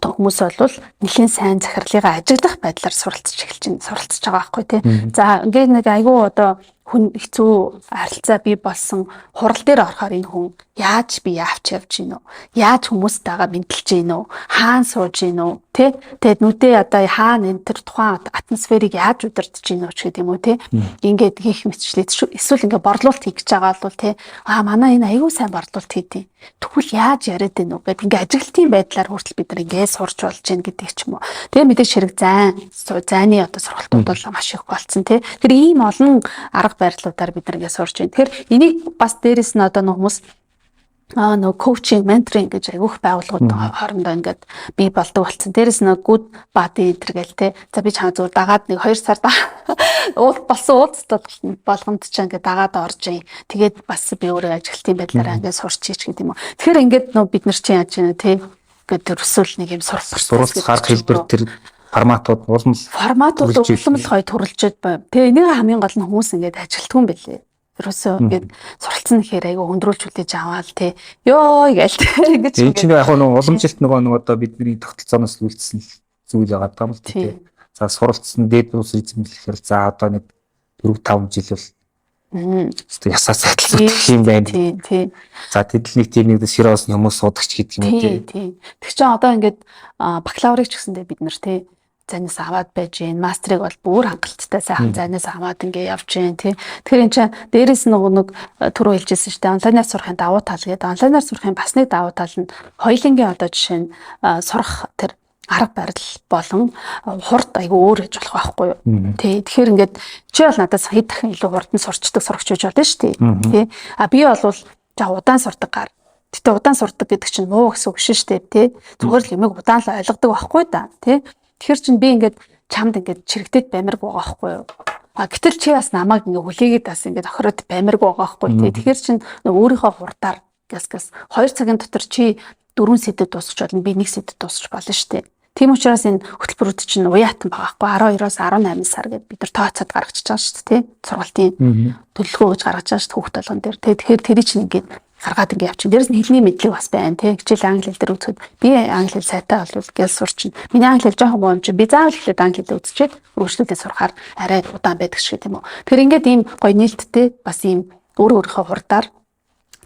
хүмүүс бол нэлийн сайн захирлыгаа ажиглах байдлаар суралцж эхэлж байна. Суралцж байгаа байхгүй тий. За ингээд нэг айгүй одоо хүн хэцүү харилцаа бий болсон хурал дээр орохоор энэ хүн яаж би явж явж гин үү? Яаж хүмүүстэйгээ мэдлж гин үү? Хаан сууж гин үү? Тэ? Тэгээд нүдээ одоо хаана энэ төр тухайн атмосферыг яаж удирдах гин үү ч гэдэг юм уу тэ? Ингээд хийх мэтчлээ. Эсвэл ингээд борлуулалт хийх гэж байгаа бол тэ аа манай энэ аягүй сайн борлуулалт хийдیں۔ Тэгвэл яаж яриад байна уу гэд ингээ ажиглалтын байдлаар хүртэл бид нар ингээ сурч болж гин гэдэг ч юм уу. Тэгээ мэдээж хэрэг зайны одоо сургалтууд бол маш их болцсон тий. Тэр ийм олон арга барилуудаар бид нар ингээ сурч байна. Тэгэхээр энийг бас дээрэс нь одоо нөх хүмүүс нөгөө коучинг, менторинг гэж айгүйх байгууллагууд хоорондоо ингээд бий болдог болсон. Дээрэс нь good body энэ гэл те. За би чамаа зүгээр дагаад нэг 2 сар уул болсон уулзалт болгонд ч ингээд дагаад орж ийн. Тэгээд бас би өөрөө ажиглалтын байдлаараа ингээд сурч ийч гэдэг юм уу. Тэгэхээр ингээд нөө бид нар чинь яаж байна те. Ингээд төрсөл нэг юм сурах суралцах арга хэлбэр тэр форматууд улам форматууд улам л гоё төрөлжөөд байна. Тэгээ энийг хамгийн гол нь хүмүүс ингээд ажилтгүй юм бэлээ. Ерөөсөө ингээд суралцсан гэхээр айгүй өндрүүлж хүлээж аваал те. Йоо гээл те. Ингэж энэ чинь яг нэг уламжилт нөгөө нэг одоо бидний тогтолцооноос үйлдсэн зүйл байгаа даа юм л те. За суралцсан дээд ус эзэмлэхээр за одоо нэг 4 5 жил бол ясаа сайталцах юм байна. Тий, тий. За тэдл нэг тийм нэг сериос хүмүүс судагч гэдэг юм уу тий. Тий. Тэг чи одоо ингээд бакалаврыг ч гэсэндээ бид нар тий зайнаас аваад байж гин мастрыг бол бүр хангалттай сайхан зайнаас аваад ингээ явж гин тий. Тэгэхээр эн чинь дээрэс нөгөө нэг түрүү хэлжсэн шүү дээ онлайнаар сурахын давуу тал гэдэг. Онлайнаар сурахын бас нэг давуу тал нь хоёулангийн одоо жишээ нь сурах тэр арга барил болон хурд айгүй өөр гэж болох байхгүй юу. Тий. Тэгэхээр ингээд чи бол надаас хэд дахин илүү хурдан сурчдаг сурагч байж болно шүү дээ. Тий. А би бол жаа удаан сурдаг гар. Гэтэ удаан сурдаг гэдэг чинь муу гэсэн үг шин шүү дээ тий. Зүгээр л юмыг удаан л ойлгодог байхгүй да тий. Тэгэхээр чин би ингээд чамд ингээд чирэгдээд баймарг байгаа байхгүй юу? А гэтэл чи бас намайг ингээд хүлээгээд бас ингээд охироод баймарг байгаа байхгүй тий. Тэгэхээр чин өөрийнхөө хурдаар гэс 2 цагийн дотор чи 4 сэдэв дуусгах болно, би 1 сэдэв дуусгах болно шүү дээ. Тийм учраас энэ хөтөлбөрүүд чинь уяатан байгаа байхгүй 12-оос 18 сар гэд бид нар тооцоод гаргачихж байгаа шүү дээ тий. Сургалтын төлөвлөгөө гэж гаргаж байгаа шүү дээ хүүхд болгон дээр. Тэгэхээр тэрий чинь ингээд гаргаад ингээ явчих. Дээрээс нь хэлний мэдлэг бас байна тий. Хичээл англи хэл дээр үзэхэд би англи хэл сайтай болвол гэл сурчин. Миний англи хэл жоохон муу юм чинь би заавал эхлээд англи хэлээ үзчихэд өргөжлүүлээ сурахаар арай удаан байдаг шиг тийм үү. Тэгэхээр ингээд ийм гоё нээлттэй бас ийм өөр өөрийнхөө хурдаар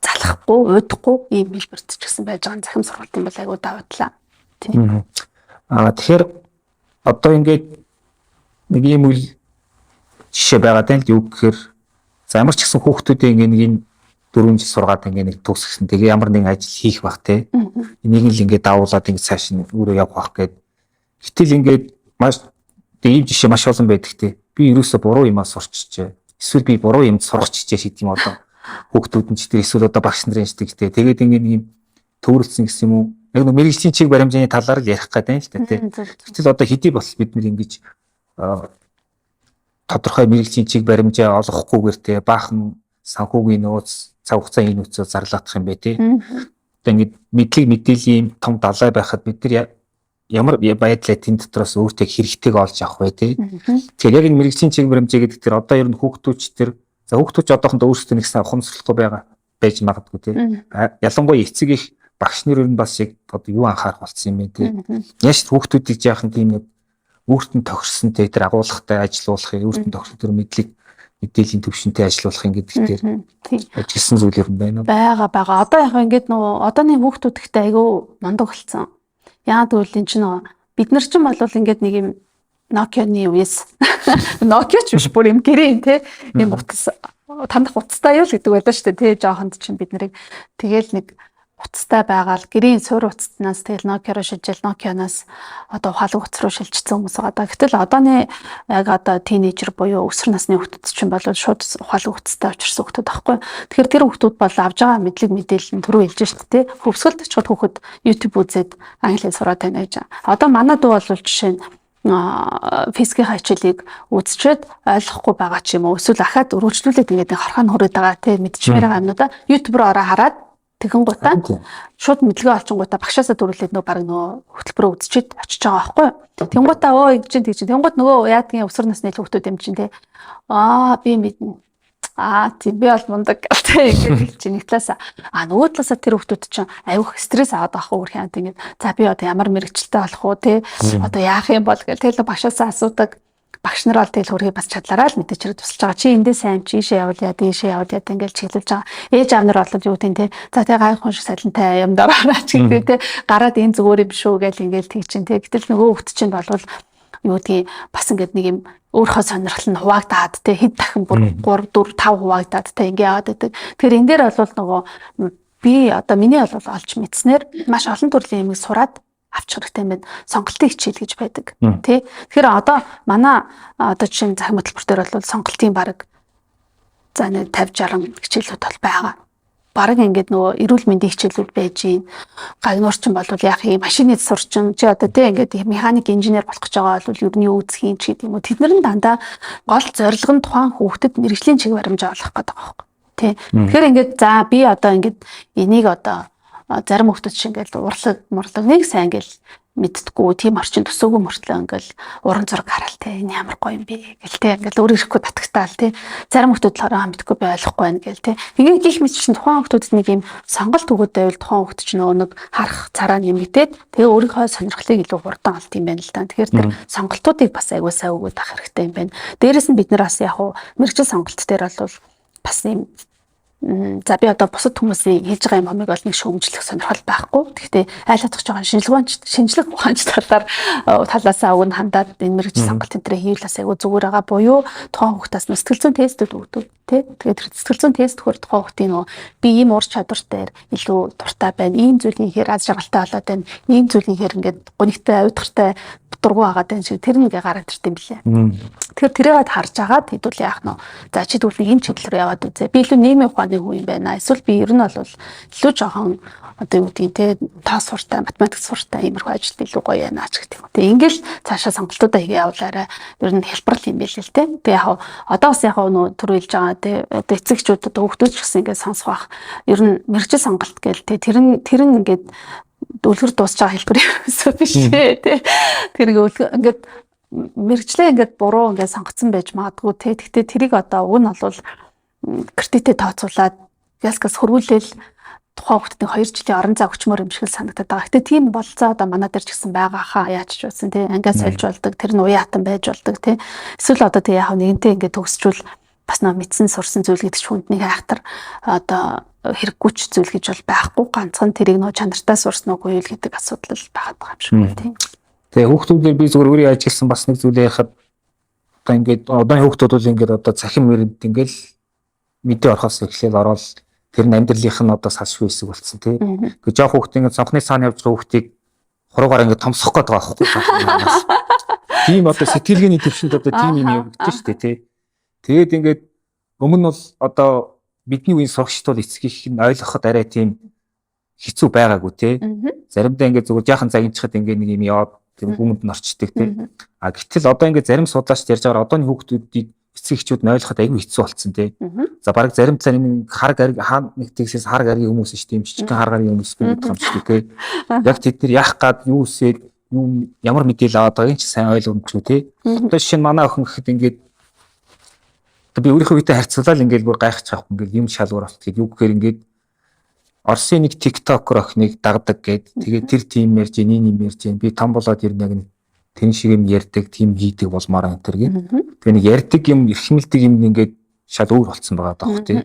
залхахгүй, уйдахгүй ийм хэлбэрт ч гэсэн байж байгаа захим сургалтын бол айгуу давуу талаа. Тий. Аа тэгэхээр одоо ингээд нэг ийм үйл жишээ байгаа даа л юу гэхээр за ямар ч гэсэн хүүхдүүдийн ингээд нэг энэ 4 жил сургаад ингээ нэг төгсгсөн. Тэгээ ямар нэгэн ажил хийх бах те. Энийг л ингээ давуулаад ингээ цааш нь өөрөө явах бах гэд. Гэтэл ингээд маш ийм жишээ маш олон байдаг те. Би ерөөсө буруу юмаа сурчжээ. Эсвэл би буруу юмд сургачжээ шийд юм одоо. Хүүхдүүд нь ч тэр эсвэл одоо багш нарын ч те. Тэгээд ингээ нэг юм төвөрлөсөн гэсэн юм уу? Яг нэг мэрэгжлийн чиг баримжааны талаар л ярих гэдэг юм л та те. Гэтэл одоо хэдий бол бид нэр ингэж тодорхой мэрэгжлийн чиг баримжаа олгохгүйгээр те баахан санхүүгийн нууц цаг хугацааны нөөцөө зарлаадах юм бэ тий. Одоо ингээд мэдлэг мэдээллийн том далай байхад бид нар ямар байдлаа тэн дотроос өөртөө хэрэгтэйг олж авах вэ тий. Тэгэхээр яг энэ мэрэгжлийн чиг баримжаа гэдэг тэр одоо ер нь хүүхдүүч тэр за хүүхдүүч одоохондоо өөрсдөө нэг сан ухамсарлахгүй байгаа байж магадгүй тий. Ялангуяа эцэг их багш нар ер нь бас яг одоо юу анхаарах болсон юм бэ тий. Яаж хүүхдүүдийг жаахан тийм нэг өөрт нь тохирсон тий тэр агуулгатай ажилуулахыг өөрт нь тохирсон тэр мэдлэг мэдээллийн төвшөнтэй ажиллуулах юм гэдэг дээр ажилласан зүйл юм байна уу? Байгаа. Одоо яг ингээд нөгөө одооны хүүхдүүд ихтэй айгүй мундаг болсон. Яагаад гэвэл эн чинь бид нар ч юм бол ингээд нэг юм Nokia-ны үеэс Nokia ч биш бүр юм гэрээ те юм утас тандах утастай юу л гэдэг байлаа шүү дээ те жоохонд чинь бид нарыг тэгэл нэг Утастай байгаа л гэрийн суурь утаснаас тэгэл Nokia руу шилжээл, Nokia-наас одоо ухаалаг утас руу шилжчихсэн хүмүүс байгаа. Гэтэл одооны яг одоо тинейжер буюу өсвөр насны хүүхдүүд чинь бол шууд ухаалаг утастай учирсан хүүхдүүд байхгүй. Тэгэхээр тэр хүүхдүүд бол авж байгаа мэдлэг мэдээлэл нь түрүү хэлж шүү дээ. Хөвсгөлд очиход хүүхэд YouTube үзээд англи хэл сураад байна гэж. Одоо манай дүү бол жишээ нь физикийн хичээлийг үзчихэд ойлгохгүй байгаа ч юм уу, эсвэл ахаад өргөжлүүлээд ингээд хорхоо хүрээд байгаа тий, мэдчихмээр байгаа юмнуудаа YouTube руу ороо хараад тэгэн гутаа шууд мэдлэгээ олчингуудаа багшаасаа дөрүүлээд нөө баг нөө хөтөлбөрөө үзчихэд очиж байгаа байхгүй юу. Тэнгуудаа өө ингэж чинь тэгж чинь тэнгууд нөгөө яадгийн өсвөр насны хүүхдүүд юм чинь тий. Аа, би мэднэ. Аа, тийм, би бол мундаг тий, ингэж чинь нэг талаасаа, а нөгөө талаасаа тэр хүүхдүүд чинь аюух стресс аваад байгаа хөө хянт ингэж, за би одоо ямар мэрэгчлээ болох уу тий, одоо яах юм бол гэл тэгэл багшаасаа асуудаг. Багш нар бол тэгэл хөрхий бас чадлаараа л мэдээч хэрэг тусалж байгаа. Чи эндээ сайн, чи ийшээ явуул яа, дийшээ явуул яа ингээл чиглүүлж байгаа. Ээж аав нар бол юу гэдэг те. За тэгээ гайхах шиг салентай юм дараараа ч гэдэг те. Гараад энэ зүгээр юм шүү гэл ингээл тэг чинь те. Гэтэл нөгөө хөвгт чинь болвол юу гэдгийг бас ингээд нэг юм өөрийнхөө сонирхол нь хуваагдаад те, хэд дахин бүр 3 4 5 хуваагдаад те, ингээ яваад байдаг. Тэгэхээр энэ дээр бол нөгөө би одоо миний бол олж мэдснээр маш олон төрлийн юмыг сураад авчих хэрэгтэй юм байна. Сонголтын хичээл гэж байдаг. Тэ. Тэгэхээр одоо манай одоо жишээ нь захим хөтөлбөр дээр бол сонголтын бараг за нэг 50 60 хичээлүүд бол байгаа. Бараг ингээд нөгөө эрүүл мэндийн хичээлүүд байж гин. Гагнуурчин бол яах юм, машины сурчин чи одоо тэ ингээд механик инженер болох гэж байгаа бол ер нь юу үзэх юм ч гэдэг юм уу. Тэд нар нь дандаа гол зорилго нь тухайн хүүхдэд мэрэгжлийн чиг баримжаа олох гэдэг байгаа байхгүй. Тэ. Тэгэхээр ингээд за би одоо ингээд энийг одоо зарим хүмүүс чинь ингээл урлаг мурлаг нэг сайн ингээл мэдтгүү, тийм орчин төсөөгүй мөртлөө ингээл уран зураг хараал те, энэ ямар гоё юм бэ гэл те, ингээл өөр ирэхгүй татагтаал те. Зарим хүмүүс болохоор мэдгүй, би ойлгохгүй байна гэл те. Тэгээ гих мэт чинь тухайн хүмүүсд нэг юм сонголт өгөөд байвал тухайн хүмүүс чинь нөгөө нэг харах цараа нэмэгдээд тэгээ өөрийнхөө сонирхлыг илүү хурдан олд юм байна л да. Тэгэхээр тэр сонголтуудыг бас аягүй сайн өгөөд авах хэрэгтэй юм байна. Дээрэс нь бид нар бас яг хуу мэргэжил сонголт дээр бол бас юм. За би одоо бусад хүмүүсийн хийж байгаа юм хомыг бол нэг шүүмжлэх сонирхол байхгүй. Гэхдээ айл хатгах жоохон шинжлэх ухаанч талаар талаасаа уг нь хандаад энэ мэрэгжил сонголт энэ төрөө хийвэл бас айгүй зүгээр байгаа. Буюу тухайн хүүхдээс нь сэтгэл зүйн тестүүд өгдөг тий. Тэгээд тэр сэтгэл зүйн тест өгөхөр тухайн хүүхдийн нөгөө би ийм ур чадвар дээр илүү дуртай байна. Ийм зүйлийн хэр аз жаргалтай болоод байна. Ийм зүйлийн хэр ингээд гонигтай, уйдгартай, дургу байгаа даа шиг тэр нэг гараад ирд юм блэ. Тэгэхээр тэрийгэд харж агаад хэдүүл яах нь вэ? За чи тэгвэл нэг энэ чиглэл рүү яваад үзье. Би илүү нийгмийн ухааны хүн юм байна. Эсвэл би ер нь бол илүү жоохон одоо юу гэдгийг те, тоо суртай, математик суртай иймэрхүү ажилд илүү гоё байна ч гэдэг юм. Тэгээ ингээл цаашаа сонголтуудаа хийгээ явуулаарай. Ер нь хэлбэрл юм байл л те. Тэгээ яг одоо бас яг нөө түр хэлж байгаа те, одоо эцэгчүүд одоо хүүхдүүд ч гэсэн ингээд сонсох бах. Ер нь мэргэжил сонголт гээл те, тэр нь ингээд үлгэр дуусч байгаа хэлбэр юмсаа биш ээ тий. Тэр ингээд мэрэгчлээ ингээд буруу ингээд сонгоцсон байж магадгүй тий. Гэхдээ тэрийг одоо уг нь бол кредитээ тооцоолаад ялгаас хөрвүүлээл тухайн хүүхдийн 2 жилийн орон зай өчмөр юм шиг л санагдаад байгаа. Гэтэ тийм болцоо одоо манай дээр ч гэсэн байгаа хаа, яаж ч байсан тий. Ангиа сольж болдог, тэр нь уян хатан байж болдог тий. Эсвэл одоо тий яг нэгэнтээ ингээд төгсчүүл бас нөө мэдсэн сурсан зүйл гэдэг чинь хүнд нэг айхтар одоо хэрэггүй ч зүйл гэж бол байхгүй. Ганцхан тэрийг нөө чанартай сурсан уугүй юу гэдэг асуудал л байгаад байгаа юм шиг байна тийм. Тэгээ хүүхдүүдээр би зүгээр өөрийн ажилласан бас нэг зүйлээ яхад одоо ингээд одооны хүүхдүүд бол ингээд одоо цахим мэрэнд ингээд мэдээ орохоос эхлээл ороод тэр нь амьдралынх нь одоо салшгүй хэсэг болсон тий. Гэхдээ жоох хүүхд ингээд цонхны цаана явж байгаа хүүхдийг хуруугаар ингээд томсох гээд байгаа байхгүй. Тийм одоо сэтгэлгээний төвшөнд одоо тийм юм явагдаж шүү дээ тий. Тэгээд ингээд өмнө нь бол одоо бидний үеийн сурагчид бол эцэг их нь ойлгоход арай тийм хэцүү байгаагүй тий. Заримдаа ингээд зүгээр жаахан загинчхад ингээд нэг юм яваад тийм хүмүүнд нь орчдөг тий. А гэтэл одоо ингээд зарим судлаачид ярьж байгаа одооны хүүхдүүдийг эцэг эхчүүд нь ойлгоход айгүй хэцүү болцсон тий. За бараг зарим талаар энэ хар гариг хаа нэг тэгсээс хар гаригийн хүмүүс шүү дээ. Жижигхэн хар гаригийн хүмүүс гэдэг юм шиг тий. Яг тэд нар яах гад юу үсээд юу ямар мэдээлэл аваад байгааг ч сайн ойлгомжгүй тий. Одоо жишээ нь манай охин гэхэд ингээд би өөрийнхөө үетэй харьцуулаад ингээд бүр гайхаж байгаа юм. Ингээд юм шалгуур болтгийг юу гэхээр ингээд Оросын нэг TikToker охиныг дагдаг гээд тэгээд тэр тим ярьж, энэ юм ярьж, би том болоод ер нь яг тэн шиг юм ярьдаг, тим хийдэг болмоор энэ төр гээд. Тэгээ нэг ярьдаг юм, эрхэмлдэг юм ингээд шал өөр болцсон байгаа даа тий.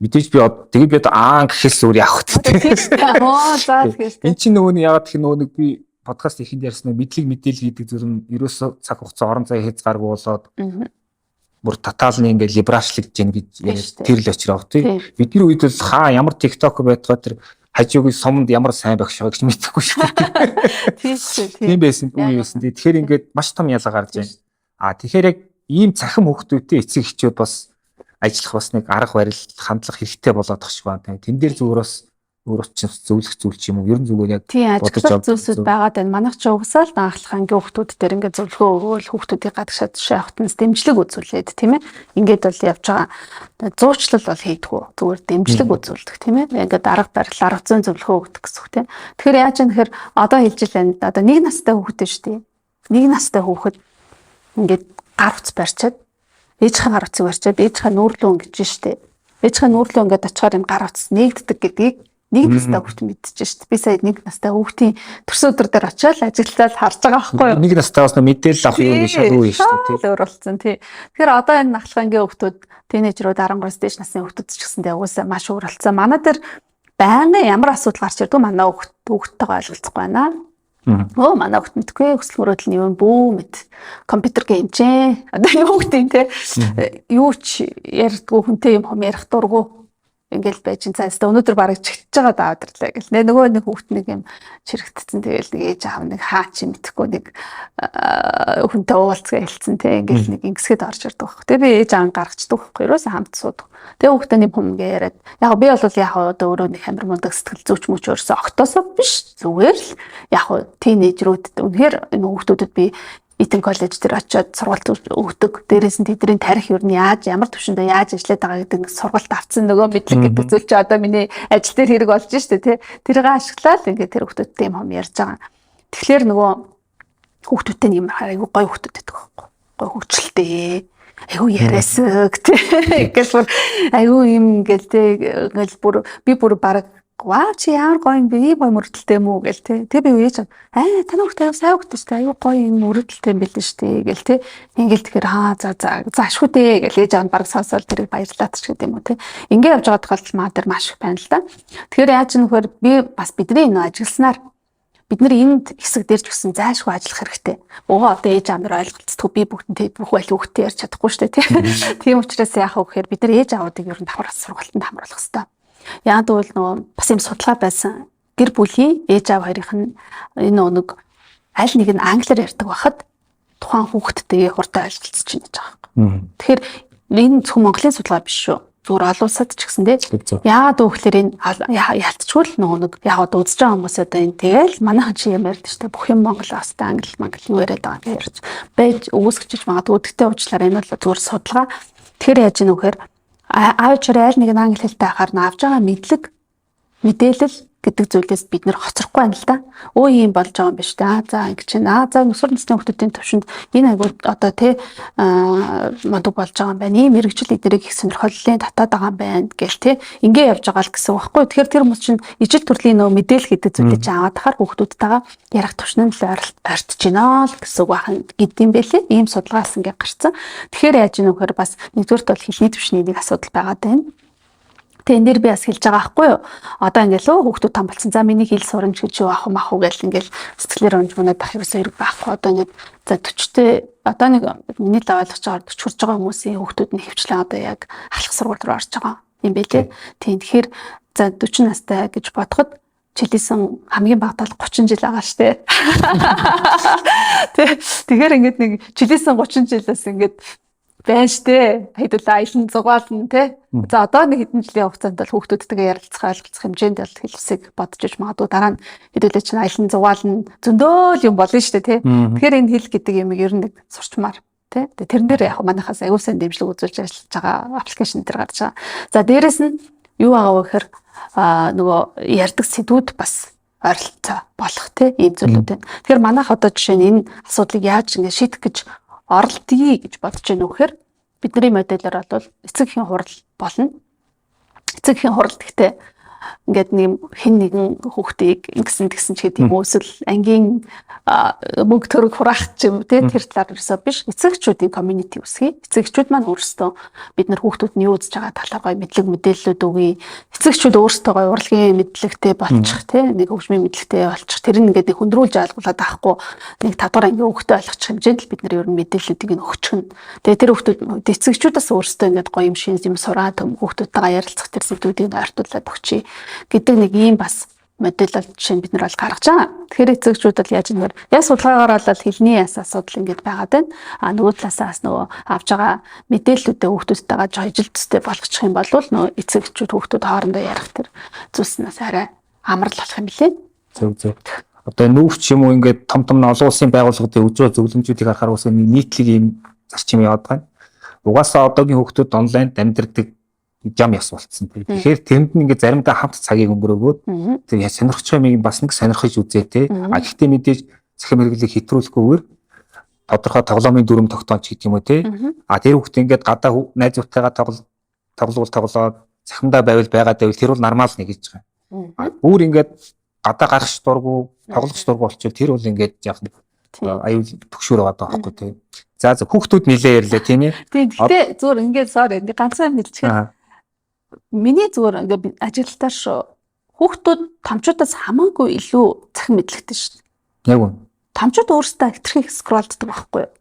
Мэдээж би тэгээд би аа гэхээс өөр яах вэ тий. Оо за тэгэхээр. Энд чинь нөгөө нэг яагаад гэх нөгөө нэг би подкаст ихэнд ярьсан мэдлэг мэдээлэл гэдэг зүйл нь ерөөсөө цаг хугацаа орон зай хязгааргүй болоод бүр тоталны ингээд либералчлагдж гин гэж яриад тэр л очроо тий. Бидний үед бол хаа ямар TikTok байтгаа тэр Хажуугийн суманд ямар сайн багш байгааг ч мэдэхгүй шүү дээ. Тийм шүү. Тийм байсан үе байсан. Тэгэхээр ингээд маш том ялгаа гарч байна. А тэгэхээр яг ийм цахим хүүхдүүдтэй эцэг эхчүүд бас ажиллах бас нэг арга барил, хандлага хэрэгтэй болоод тах шиг байна. Тэн дээр зүгээр бас өөр чинь зөвлөх зүйл ч юм уу. Ер нь зүгээр яг Тийм, ажиглах зүйлсүүд байгаад байна. Манайх ч угсаал анхлах ангийн хүүхдүүд дээр ингээд зөвлөгөө өгөөл хүүхдүүдийг гадагшаа тушаа явахт нь дэмжлэг үзүүлээд, тийм ээ. Ингээд бол явж байгаа. Зуучлал бол хийдгүү. Зүгээр дэмжлэг үзүүлдэг, тийм ээ. Ингээд арга барил, арга зүйн зөвлөгөө өгдөг гэсэн үг, тийм. Тэгэхээр яаж юм тэгэхээр одоо хэлж лээ. Одоо нэг настай хүүхэд шүү дээ. Нэг настай хүүхэд ингээд гар утас барьчаад ээжийнхээ гар утсыг барьчаад ээжийнхээ нүүрлөө ингэж штэ. Ээжийнхээ нүүрлөө ингээд очихоор энэ гар утас нэгддэг гэдгийг нэг настай хүүхэд мэдчихэж штэ. Би сая нэг настай хүүхдийн төрсөн өдөр дээр очиод ажиглаад харж байгаа байхгүй юу? Нэг настай бас мэдээлэл авах юм шал үе штэ, тий. Өөр болсон, тий. Тэгэхээр одоо энэ нахлах ангийн хүүхдүүд, тинейжрүүд, 13-аас дээш насны хүүхдүүд ч гэсэндээ угаасаа маш өөр болсон. Манай дээр байнгын ямар асуудал гарч ирдэг, манай хүүхд хүүхдтэйгээ ойлголцохгүй байна. Өө, манай хүүхд мэдгүй, хүсэл мөрөөдөл нь юу юм бүү мэд. Компьютер game ч ээ. Одоо юу гэдэг те. Юу ч ярьдгүй, хүнтэй юм хом ярих дургу ингээл байж ин цаастаа өнөөдөр бараг чигтж байгаа даваад ирлээ гэл. Нэ нөгөө нэг хүүхд нэг юм чирэгдсэн, тэгэл нэг ээж аав нэг хаа чи мэдэхгүй нэг хүнтэй уулзгаа хэлсэн те, ингээл нэг ингэсгэд орж ирдэг байхгүй. Тэгээ би ээж аав гаргацдаг байхгүй. Ерөөсөө хамт суудаг. Тэгээ хүүхдээ нэг хүм ингээ яриад, яг би бол яг одоо өөрөө нэг хамир мундаг сэтгэл зүйч мөч өөрсөө огтосоо биш, зүгээр л яг тинейжрүүд үнэхээр энэ хүүхдүүдэд би Итэн коллеж дээр очиод сургалт өгдөг. Дээрээс нь тэдний тарих юу нь яаж, ямар төвшөндөө яаж ажиллаад байгаа гэдэг нэг сургалт авцсан нөгөө мэдлэг гэдэг зүйл чи одоо миний ажил дээр хэрэг болж штэ тий. Тэрийг ашиглаад ингээд тэр хүүхдүүдтэй юм хом ярьж байгаа. Тэгэхээр нөгөө хүүхдүүдтэй нэг юм айгу гоё хүүхдүүд байдаг байхгүй. Гоё хөгжилтэй, айгу яриасаг тий. Ингээл бүр айгу юм ингээл тий, ингээл бүр би бүр баг вау, чи ямар гоё юм бэ? Ийм гоё мөрөдөлтэй юм уу гэл те. Тэгээ би үеэж аа, таны хүүхд аяа сайн хүүхд шүү дээ. Аюу гоё юм мөрөдөлтэй юм билээ шүү дээ гэл те. Ингээл тэгэхээр аа, за за за, ашгүй дээ гэл ээж аав нь баг сонсоод тэрийг баярлаад ч гэдэг юм уу те. Ингээ явж байгаа тохиолдол маа дээр маш их байна л да. Тэгэхээр яаж нөхөр би бас бидний энэ ажилласнаар бид нар энд хэсэг дээр ч гэсэн зайлшгүй ажиллах хэрэгтэй. Өө, одоо ээж аав нар ойлголцдоггүй, би бүгдэнтэй бүх байл хүүхдтэй ярьж чадахгүй шүү дээ тий. Тийм учраас яах вэ гэхээр бид нар ээж аавуудыг ер нь давхар сургалтанд хамруулах хэрэгтэй. Яг гэвэл нөгөө бас юм судалгаа байсан. Гэр бүлийн ээж аав хоёрын нь энэ нэг аль нэг нь англиар ярьдаг байхад тухайн хүүхдтэйгээ хурдан ойлголцож байна гэж байгаа юм. Тэгэхээр энэ зөвхөн Монголын судалгаа биш шүү. Зүгээр олон улсад ч гэсэн тий. Яагаад вэ гэхээр энэ ялцчгүй л нөгөө нэг яг одоо үзэж байгаа хүмүүс одоо энэ тэгэл манайхан чи юм ярьд шүү дээ. Бүх юм Монгол бастай англи мангли юу яриад байгаа гэж ярьж байж үүсгэж магадгүй. Гэхдээ уучлаарай, энэ бол зүгээр судалгаа. Тэгэхээр яаж ийм вэхээр аав чараа аль нэг нь англи хэлтэй ахаар нь авж байгаа мэдлэг, мэдээлэл гэдэг зүйлээс бид нэр хоцрохгүй байна л да. Өө, ийм болж байгаа юм биш үү? Аа, за, ингэ чинь, аа, за, өсвөр насны хүүхдүүдийн төвшөнд энэ айгуу одоо тий мундаг болж байгаа юм байна. Ийм мэрэгжил эднэрийг их сонирхоллын татаад байгаа юм байна гэл тий. Ингээ явж байгаа л гэсэн үг байхгүй. Тэгэхээр тэр хүмүүс чинь ижил төрлийн нөө мэдээлэл гэдэг зүйлийг чинь аваад тахаар хүүхдүүдтэйгээ ярих төвшин нь л ойртож байна л гэсэн үг байна гэдэм бэлээ. Ийм судалгаас ингээ гарцсан. Тэгэхээр яаж ийм вэхээр бас нэгдүгüрт бол хэлний төвшний нэг асуудал байгаа даа. Тэгээ энэ дээр би бас хэлж байгаа байхгүй юу? Одоо ингээл өө, хүүхдүүд том болсон. За, миний хэл сурамж гэж юу ах мах уу гэл ингээл сэтгэлээр унж мунаад ах ерөөсөө хэрэг байхгүй. Одоо ингээд за 40-тэй, одоо нэг миний л ойлгож байгаа 40 хүрж байгаа хүмүүсийн хүүхдүүд нь хөвчлэн одоо яг ахлах сургууль руу орж байгаа юм бэлээ. Тийм, тэгэхээр за 40 настай гэж бодоход чилийсэн хамгийн багадаа 30 жил байгаа штэ. Тэ, тэгэхээр ингээд нэг чилийсэн 30 жилээс ингээд байна штэ. Хэдүүл аялан зугаална те. За, одоо нэг хэдэн жилийн хугацаанд бол хүүхдүүдтэйгээ ярилцах, ойлголцох хэмжээнд бол хэлсийг бодож иж магадгүй, дараа нь хэдүүлээ чинь аялан зугаална, зөндөөл юм болно штэ те. Тэгэхээр энэ хэл гэдэг юмыг ер нь нэг сурчмаар тий. Тэрэн дээр яг манайхаас аягүй сайн дэмжлэг үзүүлж ажиллаж байгаа application дээр гарч байгаа. За, дээрэс нь юу байгаа вэ гэхээр нөгөө ярьдаг сэдвүүд бас ойролцоо болох тий ийм зүйлүүд байна. Тэгэхээр манайх одоо жишээ нь энэ асуудлыг яаж ингэ шийдэх гэж оролдъё гэж бодож байна вэ гэхээр бидний модельээр бол эцэг эхийн хурал болно. Эцэг эхийн хурал гэхдээ ингээд нэг хэн нэгэн хүүхдийг ингэсэн тэгсэн ч гэдэг юм уу, эсвэл ангийн мөнгө төгрөг хураах ч юм те, тэр талаар ерөөсөө биш, эцэг эхчүүдийн community үүсгэе. Эцэг эхчүүд маань өөрсдөө бид нар хүүхдүүд нь юу үзэж байгаа талаар гоё мэдлэг мэдээллүүд өгье. Эцэг эхчүүд өөрсдөө гоё урлагийн мэдлэгтэй болчих те, нэг хөгжмийн мэдлэгтэй болчих. Тэр нь ингээд нэг хүндрүүлж ойлгуулад авахгүй, нэг 5 дугаар ангийн хүүхдээ ойлгочих хэмжээнд л бид нар ер нь мэдээллүүдийг нь өгчих нь. Тэгээ тэр хүүхдүүд, эцэг эхчүүдээс өөрсдөө ингээд гоё юм шин юм сураад хүүхдүүдтэйгээ ярилцах тэр сэдвүүдийг нь ойртуулад өгчий. гэдэг нэг ийм бас модель бол жишээ нь бид нар бол гаргаж байгаа. Тэгэхээр эцэгчүүд бол яаж нэр яг судалгаагаар бол хэлний яс асуудал ингэж байгаад байна. А нөгөө талаасаа бас нөгөө авж байгаа мэдээллүүдээ хүүхдүүдтэйгээ жоо ижил төстэй болгочих юм бол нөгөө эцэгчүүд хүүхдүүд хоорондоо ярих тэр зүйлснээс арай амрал болох юм билээ. Зөв зөв. Одоо нүүр ч юм уу ингээд том том олон улсын байгууллагуудын үж байгаа зөвлөмжүүдийг харахаар уусаа нийтлэг ийм зарчим яваад байгаа. Угаасаа одоогийн хүүхдүүд онлайнд амьдардаг жам яс болцсон. Тэгэхээр тэнд нь ингээд заримдаа хамт цагийг өнгөрөөгөөд тэр сонирхож байгаа юмыг бас нэг сонирхож үзээ те. А гэхдээ мэдээж цахим хэрэглийг хэтрүүлэхгүйгээр тодорхой тоглоомын дүрм тогтоомж гэдэг юм уу те. А тэр хүүхд ингээд гадаа найзуудтайгаа тоглоул тоглоод цахимдаа байвал байгаад байвал тэр бол нормал нэг гэж байгаа. А бүр ингээд гадаа гарах дургу, тоглох дургу болчихвол тэр бол ингээд яг аюул төгшөөр байгаа байхгүй те. За хүүхдүүд нилээ ярьлаа тийм ээ. Тийм. Гэхдээ зүгээр ингээд sorry ганцхан юм хэлчихээ. Миний зүгээр ингээд ажиглалтаар шүү. Хүүхдүүд томчуудаас хамаагүй илүү цахим мэдлэгтэй шүү. Яг үнэ. Томчууд өөрсдөө хэтэрхий scroll ддаг байхгүй юу?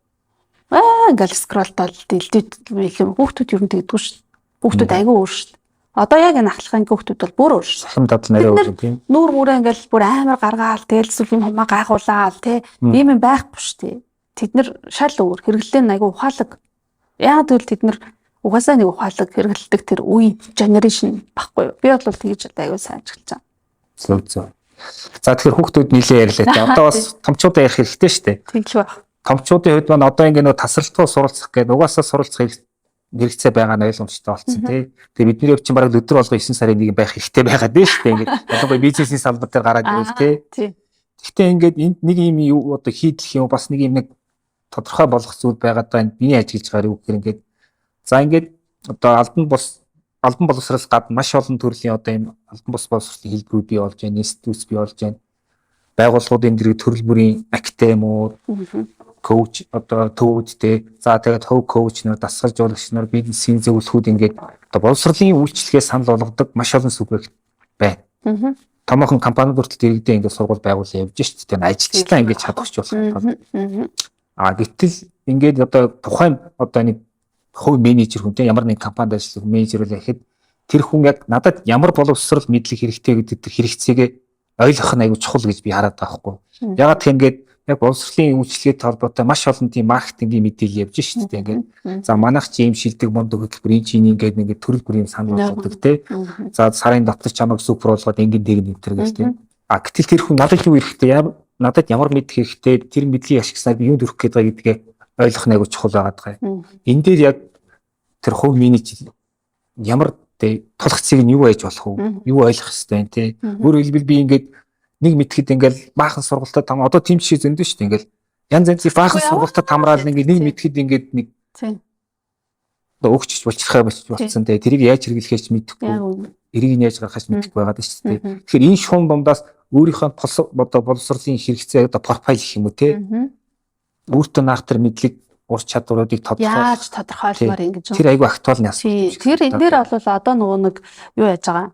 Аа ингээл scroll дол дэлдээд илүү хүүхдүүд ер нь тэгдэггүй шүү. Хүүхдүүд айгүй өөр шүү. Одоо яг энэ ахлах анги хүүхдүүд бол бүр өөр шүү. Цахим дадал нарай өөр тийм. Нүүр мөрөө ингээл бүр амар гаргаал тэгэл эсвэл юм хумаа гайхуулаад тий. Ийм юм байхгүй шүү дээ. Тэд нар шал өөр хэрэглээ нь айгүй ухаалаг. Яг тэгвэл тэд нар угаасаа нэг ухаалаг хэрэглэдэг тэр үе generation байхгүй юу? Би бол тэгж айгүй сайн ажиглаж байгаа. Зөв зөв. За тэгэхээр хүүхдүүд нилээ ярьлаа тий. Одоо бас томчуудаа ярих хэрэгтэй шүү дээ. Тийм л байна. Томчуудын хувьд маань одоо ингээ нөө тасралтгүй суралцах гэдэг угаасаа суралцах хэрэгцээ байгаа нь ойлгомжтой болсон тий. Тэгээ бидний хувьд чинь бараг өдөр болго 9 сарын 1 байх хэрэгтэй байгаад байна шүү дээ. Ингээд ялангуяа бизнесийн салбар дээр гараад ирвэл тий. Гэхдээ ингээд энд нэг юм юу одоо хийдлэх юм бас нэг юм нэг тодорхой болгох зүйл байгаад байна. Миний ажиглаж байгаа юу гэхээр ингээд за ингээд одоо албан боловсрол гадна маш олон төрлийн одоо ийм албан бус боловсролын хэлбэрүүд бий болж байна, институт бий болж байна. Байгууллагуудын дэрэг төрөл бүрийн академиуд, коуч одоо төвүүдтэй. За тэгээд хөв коуч нар, дасгал жуулагч нар, бизнесийн зөвлөхүүд ингээд одоо боловсролын үйлчилгээ санал болгодог маш олон субъект байна. Томоохон компаниуд хүртэл дэрэгдээ ингээд сургууль байгуулсан явж шít. Тэгээд ажилчдаа ингээд чадварч болох. А гэтэл ингээд одоо тухайн одоо нэг хувь менежер хүн те ямар нэг компанид ажиллах менежер үл гэхэд тэр хүн яг надад ямар боловсрол мэдлэг хэрэгтэй гэдэг тэр хэрэгцээгээ ойлгох нь аягүй чухал гэж би хараад байгаа байхгүй. Ягаад гэх ингээд яг боловсролын үйлчилгээтэй холбоотой маш олон тийм маркетингийн мэдээлэл явж шít те ингээд. За манайх чи ийм шилдэг мундаг хөтөлбөр энэ чинь ингээд ингээд төрөл бүрийн санал болгодог те. За сарын дотор чамайг супер болгоод ингээд тэг нэтэр гэл те. А гэтэл тэр хүн надад юу хэрэгтэй, надад ямар мэдэх хэрэгтэй, тэр мэдлэгийг ашигласнаар би юунд хүрэх гээд байгаа гэдгээ ойлгох нь аягүй чухал байгаад байгаа юм. Энэ дээр яг тэр хувь менежер ямар тулгцыг нь юу яаж болох вэ? Юу ойлгох хэрэгтэй юм те. Өөрөөр хэлбэл би ингээд нэг мэтгэд ингээл баахан сургалтаа там одоо тийм жишээ зөндөө шүү дээ ингээл янз янзын баахан сургалтаа тамраал ингээд нэг мэтгэд ингээд нэг одоо өгч болчиххай болцсон те. Тэрийг яаж хэрэглэхээ ч мэдэхгүй, эрийг нь яаж гаргахаас мэдэхгүй байгаад шүү дээ. Тэгэхээр энэ шум дундаас өөрийнхөө одоо боловсролын хэрэгцээ одоо профайл гэх юм уу те. Өөртөө наах тэр мэдлэг ур чадваруудыг яаж тодорхойлмоор ингэж тэр айгүй актуал асуудал. Тэр энэ дээр бол одоо нөгөө нэг юу яаж байгаа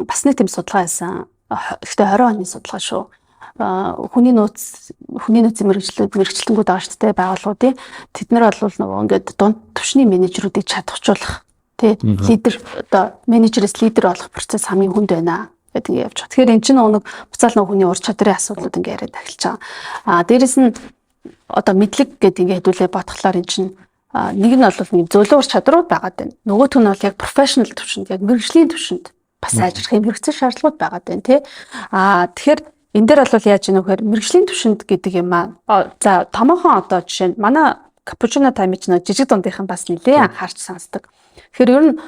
бас нэг тийм судалгаа хийсэн. Гэхдээ 20 оны судалгаа шүү. Хүний нөөцийн мэргэжлэнгүүд байгаа шүү дээ байгууллагуудын. Тэд нар бол нөгөө ингээд дунд түвшний менежерүүдийг чадварчуулах тий лидер одоо менежерээс лидер болох процесс хамгийн хүнд байна гэдэг ингэ явж байгаа. Тэгэхээр эн чинь нөгөө буцаал нөгөө хүний ур чадрын асуудлууд ингэ яриад эхэлж байгаа. А дээрэс нь одоо мэдлэг гэдэг ингэ хэдүүлээ бодглохлоор эн чинь нэг нь бол нэг зөөлөн ур чадрууд байгаад байна. Нөгөөх нь бол яг профешнл түвшинд, яг мэргэжлийн түвшинд бас сайжрах юм хэрэгцээ шаардлагууд байгаад байна тий. А тэгэхээр энэ дээр бол яаж ийм вэхээр мэргэжлийн түвшинд гэдэг юм аа. За томоохон одоо жишээ нь манай капучино тайм чинь жижиг дундынхан бас нэлээ анхаарч сонсдог. Тэгэхээр ер нь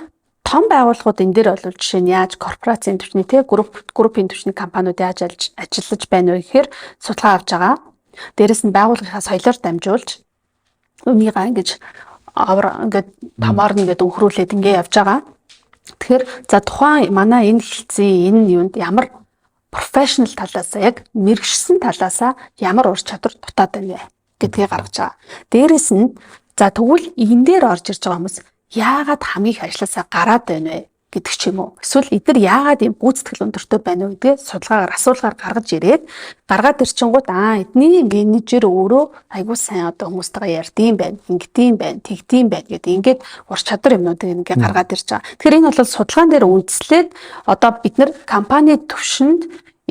том байгууллагууд энэ дээр бол жишээ нь яаж корпорацийн түвшний тий группийн түвшний компаниуд яаж ажиллаж байна вэ гэхээр судалгаа авч байгаа. Дээрэс нь байгууллагынхаа соёлоор дамжуулж үнийгээ ингэж авар ингээд томоор нь ингээд өнхрүүлээд ингээ явж байгаа. Тэгэхээр за тухайн манай энэ хэлцээ энэ юунд ямар профешнл талаас яг мэрэгшсэн талаасаа ямар ур чадвар дутаад байна вэ гэдгийг гаргаж байгаа. Дээрэс нь за тэгвэл энэ дээр орж ирж байгаа хүмүүс яагаад хамгийн их ажилласаа гараад байна вэ? Гэдэг ч юм уу. Эсвэл эдгээр яагаад ийм гүйцэтгэл өндөртэй байна уу гэдгээ судалгаагаар, асуулгаар гаргаж ирээд, гаргаад ирчингууд эдний менежер өөрөө айгуу сайн одоо хүмүүстэйгээ ярьдсан байна, ингэдэм байна, тэгдэм байна гэдэг ингээд ур чадвар юмнуудыг ингээ гаргаад ирж байгаа. Тэгэхээр энэ бол судалгаан дээр үндэслээд одоо бид нар компани төвшөнд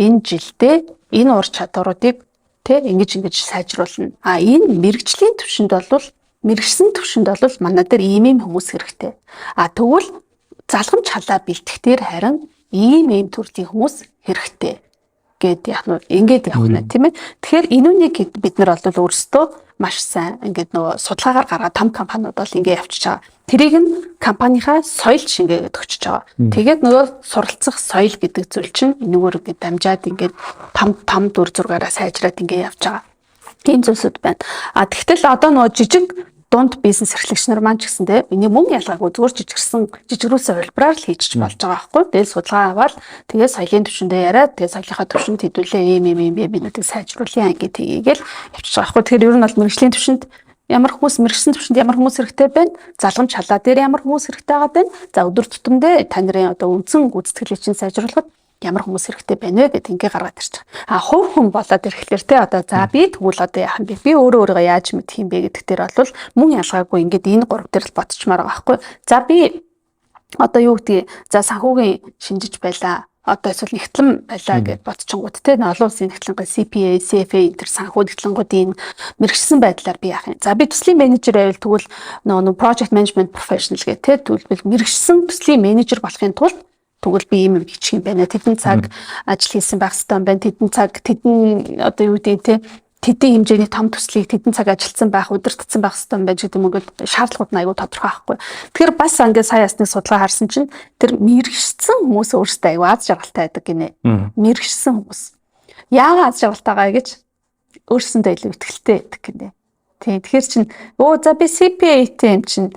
энэ жилдээ энэ ур чадваруудыг тэ ингэж ингэж сайжруулна. А энэ мэргэжлийн төвшөнд бол, мэргэшсэн төвшөнд бол манай дээр ийм ийм хүмүүс хэрэгтэй. А тэгвэл залгамж халаа бэлтгэх дээр харин ийм ийм төрлийн хүмүүс хэрэгтэй гэд яг нь ингээд явах нэ, тийм ээ. Тэгэхээр энүүнийг бид нар бол өөрсдөө маш сайн ингээд нөгөө судалгаагаар гаргаад том компаниуд бол ингээд явчихж байгаа. Тэрийг нь компанийнхаа соёл шингээгээд өгчөж байгаа. Тэгээд нөгөө суралцах соёл гэдэг зүйл чинь энэгээр ингээд дамжаад ингээд том том дүр зургаараа сайжраад ингээд явж байгаа. Тийм зүйлсүүд байна. А тэгтэл одоо нөгөө жижиг дунд бизнес эрхлэгч нар маань ч гэсэн те энийг мөн ялгаагүй зүгээр жижигэрсэн, жижигрүүлсэн хувилбараар л хийчих болж байгаа байхгүй. Тэгэл судалгаа аваад, тэгээ соёлын түвшиндээ яриад, тэгээ соёлынхаа түвшинд хэдүүлээ ийм ийм ийм юмнуудыг сайжруулъя ингээд тгийгээл явчих байгаа байхгүй. Тэгэхээр ер нь бол мэргэжлийн түвшинд ямар хүмүүс, мэргэшсэн түвшинд ямар хүмүүс хэрэгтэй байна? Залгамж халаа дээр ямар хүмүүс хэрэгтэй байгаа байна? За, өдөр тутамдаа та нарын одоо үндсэн гүйцэтгэлийг чинь сайжруулахад ямар хүмүүс хэрэгтэй байна вэ гэдэг ингээ гаргаад ирчих. А хувь хүн болоод ирэхлээр те одоо за би тэгвэл одоо яах юм бэ? Би өөрөө өөрийгөө яаж мэдэх юм бэ гэдэг дээр бол мөн ялгаагүй ингээд энэ гурав дээр л бодчмаар байгаа байхгүй. За, би одоо юу гэдгийг, за, санхүүгийн шинжиж байлаа, одоо эсвэл нягтлан байлаа гэж бодчингууд те олон улсын нягтлангаа CPA, CFA энэ төр санхүү нягтлангуудын мэргэшсэн байдлаар би яах юм. За, би төслийн менежер байвал тэгвэл нөгөө project management professional гэх те, тэгвэл мэргэшсэн төслийн менежер болохын тулд тэгвэл би ийм юм бичих юм байна. Тэдэн цаг ажил хийсэн байх хэрэгтэй юм байна. Тэдэн цаг, тэдэн одоо юу гэдэг те, тэдэн хэмжээний том төслийг тэдэн цаг ажилласан байх, удирдсан байх хэрэгтэй юм байна гэдэг юм, ингээд шаардлагууд нь айгүй тодорхой байхгүй. Тэгэхээр бас ингээд сая ясны судалгаа харсан чинь тэр мэргэшсэн хүмүүс өөрсдөө айгүй аз жаргалтай байдаг гинэ. Мэргэшсэн хүмүүс. Яагаад аз жаргалтайгаа гэж өөрсөндөө илүү итгэлтэй байдаг гинэ. Тийм, тэгэхээр чин өө за би CPA-тэй юм чинь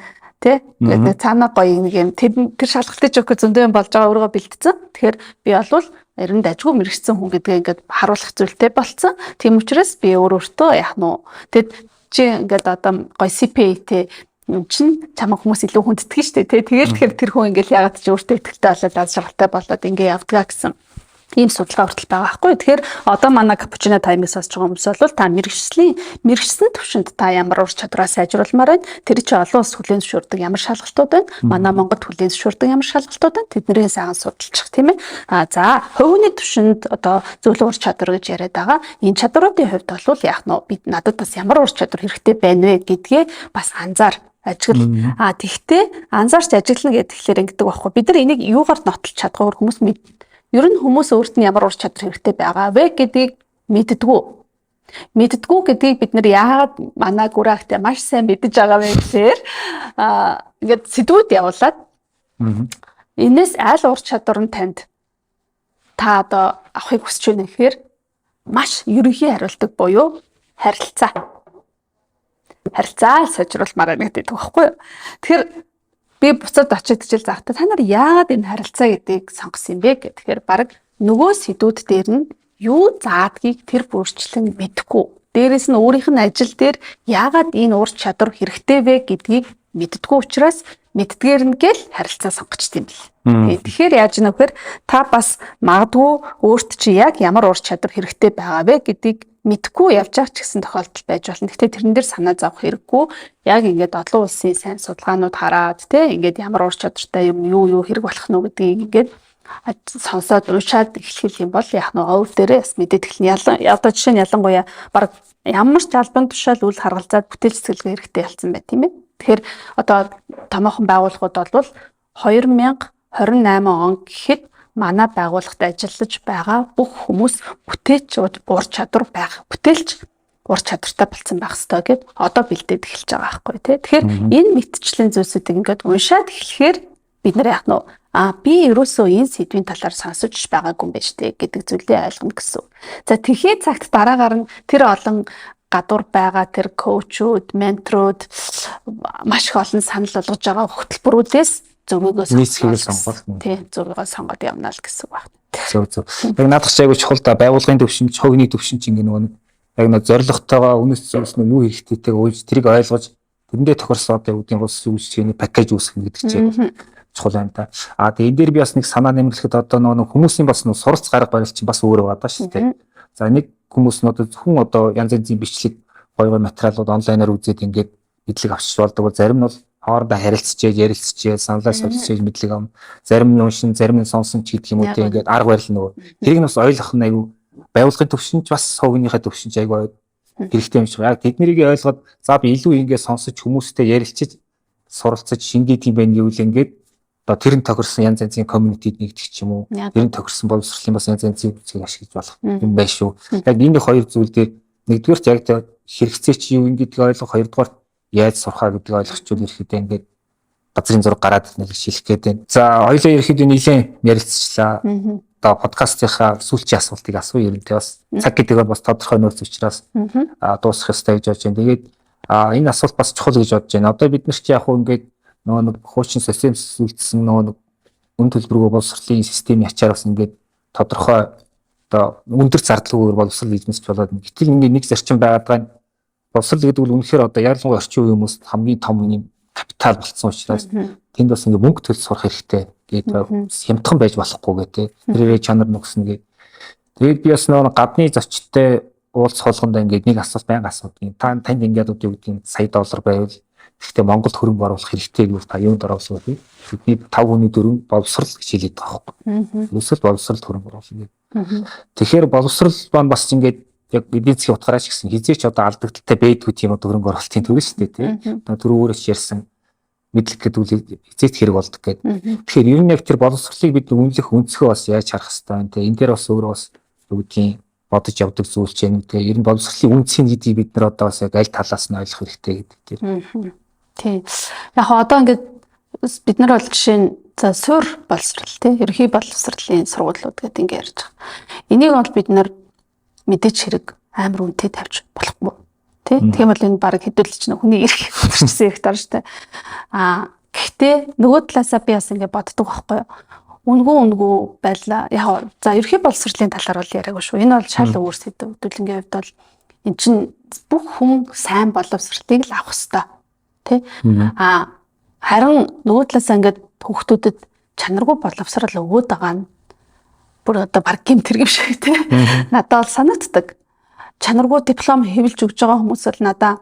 тэ ингээд цаанаа гоё нэг юм тэр тэр шалгалтыг өгөх зөндөө юм болж байгаа, өөрийгөө бэлтцэн. Тэгэхээр би болвол ер нь дажгүй мэргэшсэн хүн гэдгээ ингээд харуулах зүйлтэй болцсон. Тийм учраас би өөр өөртөө яах нь уу. Тэгэд чи ингээд одоо гоё CPA-тэй юм чин чамайг хүмүүс илүү хүндэтгэн штэ тий. Тэгэл тэгэхээр тэр хүн ингээд ягаад ч өөртөө итгэлтэй болоод, аз жаргалтай болоод ингээ явдгаа гэсэн ийм судалгаа хүртэл байгаа байхгүй. Тэгэхээр одоо манай Cappuccino Time-ыг сонсож байгаа хүмүүс бол та мэргэжлийн, мэргэшсэн төвшөнд та ямар ур чадвараа сайжруулмаар байна? Тэр чинь олон улс хүлээн зөвшөөрдөг ямар шалгалтууд байна? Манай Монголд хүлээн зөвшөөрдөг ямар шалгалтууд байна? Тэднийг сайхан судалчих, тийм ээ. А за, хувийн төвшөнд одоо зөвлөх ур чадвар гэж яриад байгаа. Энэ чадваруудын хувьд бол яах нь бид надад бас ямар ур чадвар хэрэгтэй байна вэ гэдгээ бас анзаар, ажигл. А тэгтээ анзаарч ажиглана гэхээр ингэдэг байхгүй. Бид нар энийг юугаар нотолж чадхаар хүмүүс мэд. Ер нь хүмүүс өөрт нь ямар ур чадвар хэрэгтэй байгаа вэ гэдгийг мэддэггүй. Мэддэггүй гэдгийг бид нар яагаад манай гүрагтай маш сайн мэдэж байгаа вэ гэхээр ингээд сэдвүүд явуулаад энэс аль ур чадвар нь танд та одоо авахыг хүсэж байна гэхээр маш ерөнхий хариулдаг буюу харилцаа. Харилцаа сайжруулмаар байна гэдэг байхгүй юу? Тэгэхээр би буцаад очиж хичээл заахтаа та нар яагаад энэ харилцаа гэдгийг сонгосон юм бэ гэхээр баг нөгөө сэдвүүд дээр нь юу заадгийг тэр бүрчлэн мэдэхгүй. Дээрээс нь өөрийнх нь ажил дээр яагаад энэ ур чадвар хэрэгтэй вэ гэдгийг мэддэггүй учраас мэддгээр нь гэл харилцаа сонгочт юм бэл. Тэгэхээр яаж нөхөр та бас магадгүй өөрт чи яг ямар ур чадвар хэрэгтэй байгаа вэ гэдгийг мэдэхгүй явж байгаа ч гэсэн тохиолдол байж болно. Гэхдээ тэрэн дээр санаа зовох хэрэггүй. Яг ингээд олон улсын сайн судалгаанууд хараад те, ингээд ямар ур чадвартай юм юу юу хэрэг болох нь гэдгийг ингээд сонсоод уншаад эхлэх юм бол яг нь овд дээрээ бас мэдээд эхэлнэ. Ялан одоо жишээ нь ялангуяа баг ямар ч албан тушаал үл харгалзаад бүтээлч цэцгэлгээ хэрэгтэй болсон байна, тийм ээ. Тэгэхээр одоо томоохон байгууллагууд бол 2028 он гэхэд манай байгууллагт ажиллаж байгаа бүх хүмүүс бүтээлч ур чадвар байх, бүтээлч ур чадвартай болсон байх ёстой гэд одоо бэлдээд эхэлж байгаа байхгүй тий. Тэгэхээр энэ мэтчлэн зүйлсүүдийг ингээд уншаад эхлэхээр бид нар яг нь би ерөөсөө энэ сэдвийн талаар сонсож байгаагүй юм байна штэ гэдэг зүйлээ ойлгоно гэсэн. За, тэгэхээ цагт дараагаар нь тэр олон гадуур байгаа тэр коучуд, менторуд маш их олон санал болгож байгаа хөтөлбөрүүдээс зөвийгөө сонгоод, тий, зөвийгөө сонгоод явна л гэсэн үг байна. Зөв зөв. Яг наадах чи айгуу чухал да, байгууллагын төвшин, хувийн төвшин чи ингээ нөгөө нэг яг нэг зорилготойгоо үнэс зүйлс нь юу хэрэгтэйтэйг уйлж, тэрийг ойлгож, тэрэндээ тохирсон одоо юу гэдгийг улс үйлчилгээний пакэж үүсгэх гэдэг чинь. Чухал байна та. А тэгээ энэ дээр би бас нэг санаа нэмэрлэхэд одоо нөгөө хүмүүсийн бас нөгөө суралц гарга барил чинь бас өөр байгаа даа шүү дээ. За нэг хүмүүс нь одоо зөвхөн одоо янз янзын бичлэг, гоё гоё материалууд онлайнаар үзээд ингээд мэдлэг авчиж болдог бол зарим нь бол хоорондоо харилцчээд, ярилцчээд, саналаа солилцож мэдлэг авна. Зарим нь уншин, зарим нь сонсон ч гэдэг юм уу тийм ингээд арга барил нөгөө. Тэрийг нь бас ойлгох нь айгүй байгууллагын төвшинч бас сувгийнхаа төвшинч айгүй хэрэгтэй юм шиг. Яг тэднийг ойлгоод за би илүү ингээд сонсож, хүмүүстэй ярилцаж, суралцаж шингээд юм байна гэвэл ингээд одоо тэр нь тохирсон янз янзын community-д нэгдэх ч юм уу. Тэр нь тохирсон боловсролын бас янз янзын үзгийг ашиглаж болох юм байна шүү. Яг энэ хоёр зүйл дээр нэгдүгээрт яг хэрэгцээ чи юу гэдгийг ойлгох, хоёрдугаар яаж сурхаа гэдгийг ойлгочвол ерөөхдөө ингээд газрын зураг гараад нэг шилэх гээд байна. За хоёулаа ерөөхдөө нэлээд ярилцчлаа. Одоо подкастынхаа сүүлчийн асуултыг асууя. Ер нь бас цаг гэдэг бол бас тодорхой нөөц учраас дуусгах ёстой гэж бодож байна. Тэгээд энэ асуулт бас чухал гэж бодож байна. Одоо бид нар чи яг хуу ингээд нөгөө нэг хуучин социализм үлдсэн нөгөө нэг үн төлбөргүй боловсролын системийн ачаар бас ингээд тодорхой одоо өндөр зардалгүйгээр боловсрол эзэмсэж болоод, гэтэл ингээд нэг зарчим байгаад байгаа нь боловсрол гэдэг бол үнэхээр одоо ялангуяа орчин үеийн хүмүүст хамгийн том юм капитал болцсон учраас тэнд бас ингээд мөнгө төлж сурах хэрэгтэй гэдэг хямдхан байж болохгүй гэдэг. Тэрээрээ чанар нөхсөн гэдэг. Тэгээд би бас нөгөө гадны зочдтой уулзах болгондоо ингээд нэг асуулт байнга асуудаг. Та танд ингээд одоо юу гэдгийг сая доллар байвал, гэхдээ Монголд хөрөнгө оруулах хэрэгтэй гэвэл та юунд оруулах вэ? Бидний 5 хүний 4 боловсрал гэж хэлээд байгаа байхгүй. Ерөөсөө боловсралд хөрөнгө оруулах гэдэг. Тэгэхээр боловсрал маань бас ингээд яг эдийн засгийн утгаараа ч гэсэн хизээч одоо алдагдaltaй байдгүй тийм одоо хөрөнгө оруулалтын төрөл шүү дээ, тийм. Одоо түрүү өөрөө ч ярьсан мэдлэг гэдэг үл хизээч хэрэг болдог гэдэг. Тэгэхээр ер нь яг тэр боловсролыг бид үнэлэх өнцгөө бас яаж харах хэрэгтэй вэ? Тийм. Энэ дээр бас өөрөө бас юу гэдгийг бодож явдаг зүйл ч юм тийм. Ер нь боловсролын үнцгийг гэдгийг бид нар одоо бас яг аль талаас нь ойлгох хэрэгтэй гэдэг тийм. Тийм. Яг одоо ингээд бид нар бол жишээ нь за суурь боловсрал тий, ерөнхий боловсролын сургуулиуд гэдэг ингээд ярьж байгаа. Энийг бол бид нар мэдээч хэрэг амар үнэтэй тавьж болохгүй. Тий. Тийм бол энэ баг хэдүүлж чинь хүний эрх төрчихсөн эрх дор штэ. Аа гэхдээ нөгөө талаасаа би бас ингээд боддог байхгүй юу? Үнгүй үнгүй байлаа. Яг за ерөнхий боловсролын талаар бол яриаггүй шүү. Энэ бол шал өөр сэдв. Хэдүүлэнгийн хувьд бол эн чинь бүх хүн сайн боловсролтыг л авах ёстой. Тэ? Аа харин нөгөө талаасаа ингээд хүүхдүүдэд чанаргүй боловсрал өгөөд байгаа нь бүр одоо баг гэмт хэрэг юм шиг тий. Надад бол санагддаг. Чанаргүй диплом хэвлэж өгж байгаа хүмүүс бол надаа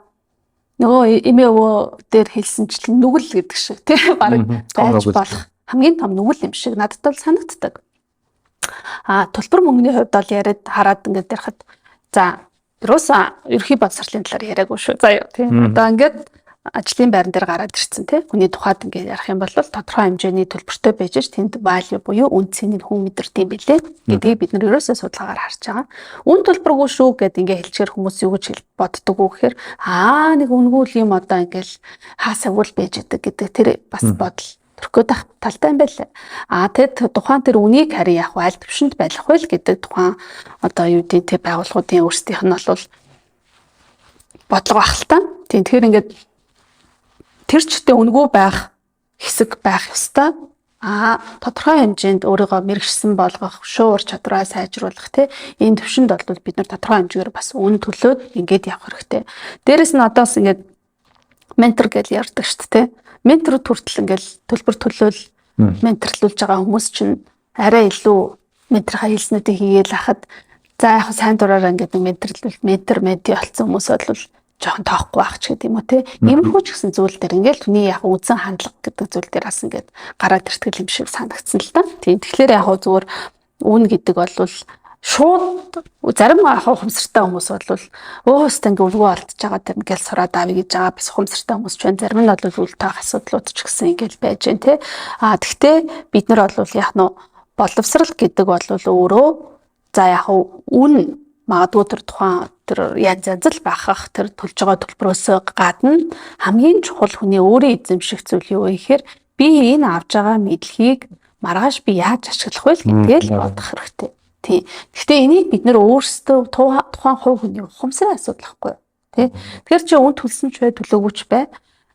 нөгөө эмээ өвөө дээр хэлсэнчлэн нүгэл гэдэг шиг тий баг байж болох хамгийн том нүгэл юм шиг надад бол санагддаг. А төлбөр мөнгөний хувьд бол яриад хараад ингээд ярихад за ерөөсөө ерөнхий боловсролын талаар яриаггүй шүү. За юу тий. Одоо ингээд ажлын байран дээр гараад ирсэн тий. Хүний тухайд ингээд ярих юм бол тодорхой хэмжээний төлбөртэй байж ш тэнд value буюу үн цэнийг хүн мэдэрдэг юм билээ гэдгийг бид нар ерөөсөө судалгаагаар харж байгаа. Үн төлбөргүй шүү гэд ингээд хэлчихээр хүмүүс юу гэж боддог вэ гэхээр аа нэг үнгүй юм одоо ингээд хаасаагүй л байж идэг гэдэг тэр бас бодол төрөх гээд ах талтай юм байлаа. А тэгэд тухайн тэр үнийг харин яг аль төвшөнд байх вэ л гэдэг тухайн одоо юу гэдэг те байгууллагуудын өөрсдийнх нь бол бодлого ах л та. Тийм, тэгэхээр ингээд тэр чигтээ үнэгүй байх хэсэг байх ёстой. А тодорхой хэмжээнд өөрийгөө мэрэгшсэн болгох, шуур чадвараа сайжруулах тий энэ төвшөнд бол бид нар тодорхой хэмжээгээр бас үн төлөөд ингээд явах хэрэгтэй. Дээрэс нь одоос ингээд ментор гэж ярьдаг шүү дээ тий. Менторууд хүртэл ингээд төлбөр төлөөл менторлуулж байгаа хүмүүс чинь арай илүү менторхаа хэлснүүдийг хийгээл хахад за яг сайн дураараа ингээд менторлол ментор менти болсон хүмүүс бол жоохон тоохгүй байх ч гэдэг юм уу те. Иймэрхүү ч гэсэн зүйл дээр ингээл хүний яг үзэн хандлага гэдэг зүйл дээр бас ингээд гараад иртгэл юм шиг санагдсан л да. Тийм, тэгэхээр яг зүгээр үн гэдэг бол шууд зарим яг ухамсартай хүмүүс бол өөстөө ингээ үлгөө олдож байгаа тэр ингээл сураад авъя гэж байгаа бас ухамсартай хүмүүс ч байна. Зарим нь бол үл таах асуудлууд ч гэсэн ингээл байж гэн те. А тэгтээ бид нар бол яг нь боловсрал гэдэг бол өөрөө за яг үн магадгүй тэр тухайн тэр янз янз л байхах тэр төлж байгаа төлбөрөөс гадна хамгийн чухал хүний өөрийн эзэмших зүйл юу вэ гэхээр би энэ авж байгаа мэдлэгийг маргааш би яаж ашиглах вэ гэдгээ л бодох хэрэгтэй. Тийм. Гэхдээ энийг бид нэр өөрсдөө тухайн хувь хүний ухамсарын асуудал байхгүй юу? Тэ. Тэгэхээр чи үн төлсөн ч бай, төлөөгүй ч бай.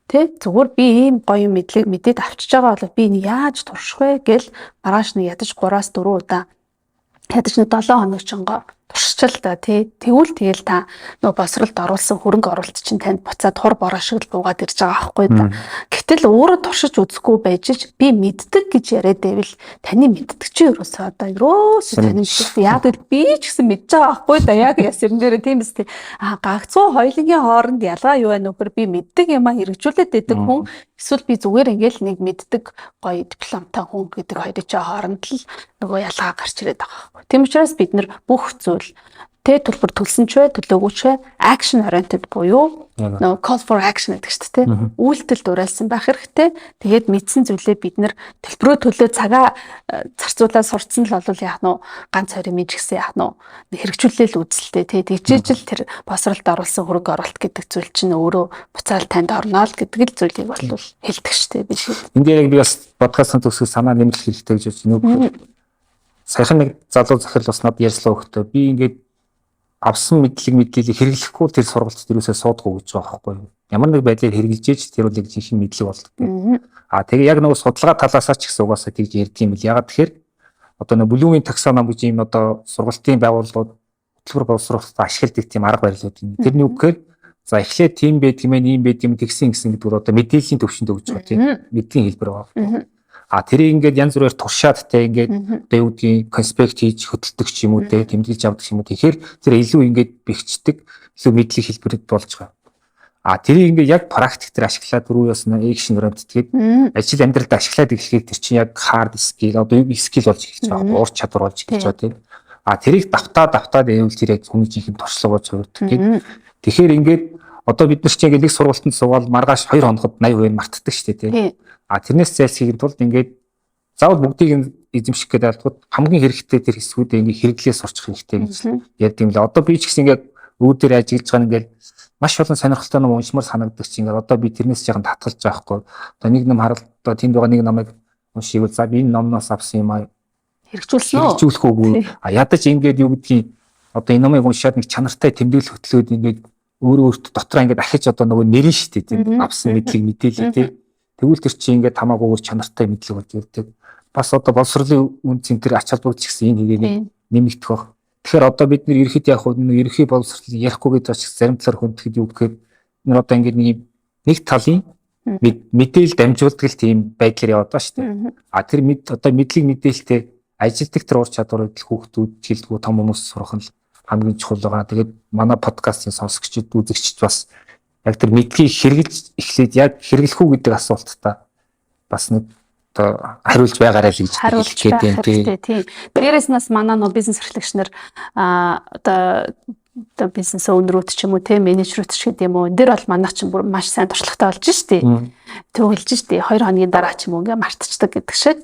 Тэ. Зүгээр би ийм гоё мэдлэг мэдээд авчиж байгаа бол би энийг яаж турших вэ гэл маргааш нэг ядаж 3-аас 4 удаа ядаж нэг 7 хоног чонго Туршчил та тий. Тэгвэл тэгэл та нөгөө боловсролд оруулсан хөрөнгө оруулалт чинь танд буцаад хур бороо шиг л буугаад ирж байгаа байхгүй да. Гэтэл өөрөө туршиж үзэхгүй байж ч би мэддэг гэж яриад байвал таны мэддэг чи ерөөсөө одоо ерөөсөө таны мэддэг. Яг л би ч гэсэн мэдж байгаа байхгүй да. Яг яс юм дээр тийм биз тий. А гагцуу хоёулынгийн хооронд ялгаа юу байна вэ гэхээр би мэддэг юм а хэрэгжүүлээд байдаг хүн эсвэл би зүгээр ингээл нэг мэддэг гоё дипломтой хүн гэдэг хоёрын чинь хооронд л нөгөө ялгаа гарч ирээд байгаа байхгүй. Тийм учраас бид нар бүх зүйл тэ төлбөр төлсөн ч бай, төлөөгүй ч бай, action oriented буюу нөгөө call for action гэдэг чинь тэ үйлдэлд уриалсан байх хэрэгтэй. Тэгээд мэдсэн зүйлээ бид нар төлбөрөө төлөө цагаа зарцуулаад сурцсан л бол яах нь ганц хоёр юм ч гэсэн яах нь хэрэгжүүлээл үзэлтэй тэ тэгжээж л тэр боловсролд оруулсан хөрөнгө оруулалт гэдэг зүйл чинь өөрөө буцаал танд орно л гэдэг л зүйлийг бол хэлдэг шүү дээ би шиг. Энд дээр яг би бас подкастын төгсгөл санаа нэмэлт хэрэгтэй гэж бодож байна. Саяхан нэг залуу захирал бас надад ярьслаа өгтөө. Би ингээд авсан мэдлэг мэдээллийг хэрэглэхгүй тэр сургалт дээрээсээ суудгүй гэж байгаа байхгүй юу? Ямар нэг байдлаар хэрэгжилж тэр бол яг жинхэнэ мэдлэг болдог. А тэгээ яг нөгөө судалгаа талаасаа ч гэсэн угаасаа тэгж ярьдаг юм бил. Ягаад тэгэхээр одоо нөгөө Блумийн таксоном гэж ийм одоо сургалтын байгууллагууд хөтөлбөр боловсруулалтад ашигладаг тийм арга барилууд юм. Тэрний үг гэхээр за эхлээд тийм байдаг юм ийм байдаг юм тэгсэн гэсэн гэдэг бол одоо мэдээллийн төвшөнд өгч байгаа тийм мэдлийн хэлбэр байгаа. А тэрийг ингээд янз бүрээр туршаад те ингээд одоо юу гэдгийг конспект хийж хөтэлдэг ч юм уу те тэмдэглэж авдаг ч юм уу. Тэгэхээр тэр илүү ингээд бэхждэг, илүү мэдлэг хэлбэрд болж байгаа. А тэрийг ингээд яг практик дээр ашиглаад дөрөв ясна action oriented тэгээд ажил амьдралд ашиглаад эхлэхэд тэр чинь яг hard skill одоо skill болж эхэлж байгаа. Ур чадвар болж эхэлж байгаа тийм. А тэрийг давтаа давтаад ивэл тэр яг хүний жинхэнэ туршлага болж хувирдаг тийм. Тэгэхээр ингээд одоо бид нар чинь ингээд нэг сургалтанд суугаад маргааш 2 хоногод 80% мартдаг шүү дээ тийм. А тэрнээс зайлсхийхин тулд ингээд заавал бүгдийг эзэмших гэдэг албад хамгийн хэрэгтэй тэр хэсгүүдээ ингээд хэрэглээ сурчих хэрэгтэй гэж ярьд юм лээ. Одоо би ч гэсэн ингээд өвөр дээр ажиглаж байгаа нь ингээд маш олон сонирхолтой ном уншмаар санагддаг чинь ингээд одоо би тэрнээс жаахан татгалж байгаа хгүй. Одоо нэг ном харал одоо тэнд байгаа нэг номыг уншигвал за би энэ номноос авсан юм аа хэрэгжүүлсэн үү? Хэрэгжүүлэх үгүй. А ядаж ингээд юу гэдгийг одоо энэ номыг уншаад нэг чанартай тэмдэглэл хөтлөөд ингээд өөрөө өөртөө дотроо ингээд ахиж одоо нөгөө нэрэн шүү дээ тийм авсан мэдлэг мэдээлэл тийм. Тэгвэл тэр чинь ингээд хамаагүй өөр чанартай мэдлэг болж ирдэг. Бас одоо боловсролын үн цэн тэр ач холбогдол ч гэсэн энэ хэвээр нэмэгдэх баг. Тэгэхээр одоо бид нэр ерхэд яг хөө ерөнхий боловсрол ярихгүй гэж байгаа зарим талаар хүндэхэд юу гэхээр нэр одоо ингээд нэг талын мэдээлэл дамжуулдаг л тийм байдлаар яваад байгаа шүү дээ. А тэр одоо мэдлэг мэдээлэлтэй ажилтдаг тэр ур чадварыг хүүхдүүд жилдгүү том хүмүүс сурах нь хамгийн чухал байгаа. Тэгээд манай подкастын сонсогчид үзэгчид бас яг тэр мэдлэгийг хэрэгжилж эхлээд яг хэрэглэх үү гэдэг асуултаа бас нэг одоо хариулж байгаарай л гэж хэлэх гээд байна тий. Дээрээс нь бас манай нөө бизнес эрхлэгч нар одоо бизнес owner-үүд ч юм уу те менежерүүд ч гэдэг юм уу. Энэ дэр бол манайх чинь бүр маш сайн туршлагатай болж штий. Төвлөж штий. 2 хоногийн дараа ч юм уу ингээ мартчихдаг гэдэг шиг.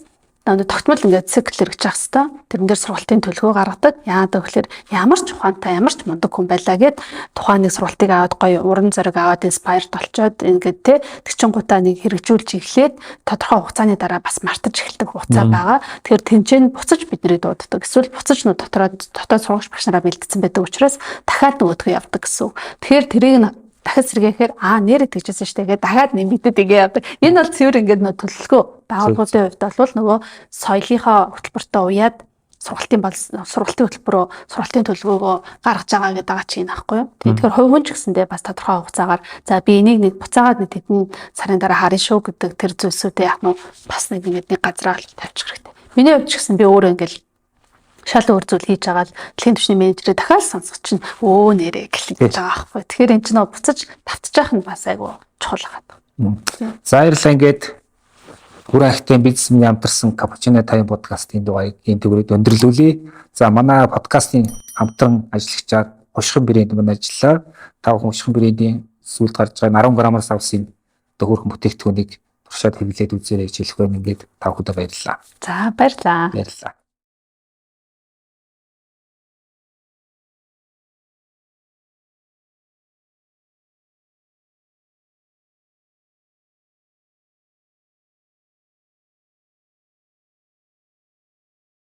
Тогтмол ингээд цикл хэрэгжих хэвээр. Тэрэн дээр сургалтын төлөвлөгөө гаргадаг. Яагаад гэвэл ямар ч ухаантай, ямар ч мундаг хүн байлаа гэд тухайн нэг сургалтыг аваад гоё урам зориг аваад inspired болчоод ингээд те тэгчингуудаа нэг хэрэгжүүлж эхлээд тодорхой хугацааны дараа бас мартаж эхэлдэг хугацаа байгаа. Тэгэхээр тэнцэн буцаж бидний дууддаг. Эсвэл буцаж нөө дотроо дотоод сурагч багш нараа бэлтгэсэн байдаг учраас дахиад нөгөөдгөө явдаг гэсэн. Тэгэхээр тэрийг нь дахиад сэргээхээр аа нэрээ тэгжсэн шүү дээ гэдэг дахиад нэмэгдэд ингээ явдаг. Энэ бол цэвэр ингээд нөө төлөвлөгөө байгууллагуудын хувьд бол нөгөө соёлынхоо хөтөлбөртөө уяад сургалтын хөтөлбөрөө сургалтын төлөвлөгөөгөө гаргаж байгаа гэдэг байгаа чинь аахгүй юу. Тэгэхээр хувь хүн ч гэсэндээ бас тодорхой хугацаагаар за би энийг нэг буцаагаад нэг тэдэн сарын дараа харна шүү гэдэг тэр зүйлсүүдээ яг нь бас нэг ингээд нэг газраа тавьчих хэрэгтэй. Миний хувьд ч гэсэн би өөрөө ингээд шал өөр зүйл хийж байгаа л дэлхийн түвшний менежерээ дахиад сонсох чинь өө нэрээ гэх гэж байгаа байхгүй. Тэгэхээр эн чинь буцаж давтчих нь бас айгүй чухал байна. За баярлалаа ингээд Бүрэн ахтай бизнесмэний хамтарсан Капучино тайм подкастын дугаарыг энэ төгрөөд өндөрлүүлье. За манай подкастын хамтран ажиллагчаар Хушхан брэнд маань ажиллаа. Та бүхэн Хушхан брендийн сүүлд гарч байгаа 10 граммаас авсан одоо хөөрхөн бүтээгдэхүүнийг туршаад хэрэглээд үзээрэй гэж хэлэх байна. Ингээд та бүхэндээ баярлалаа. За баярлалаа. Баярлалаа.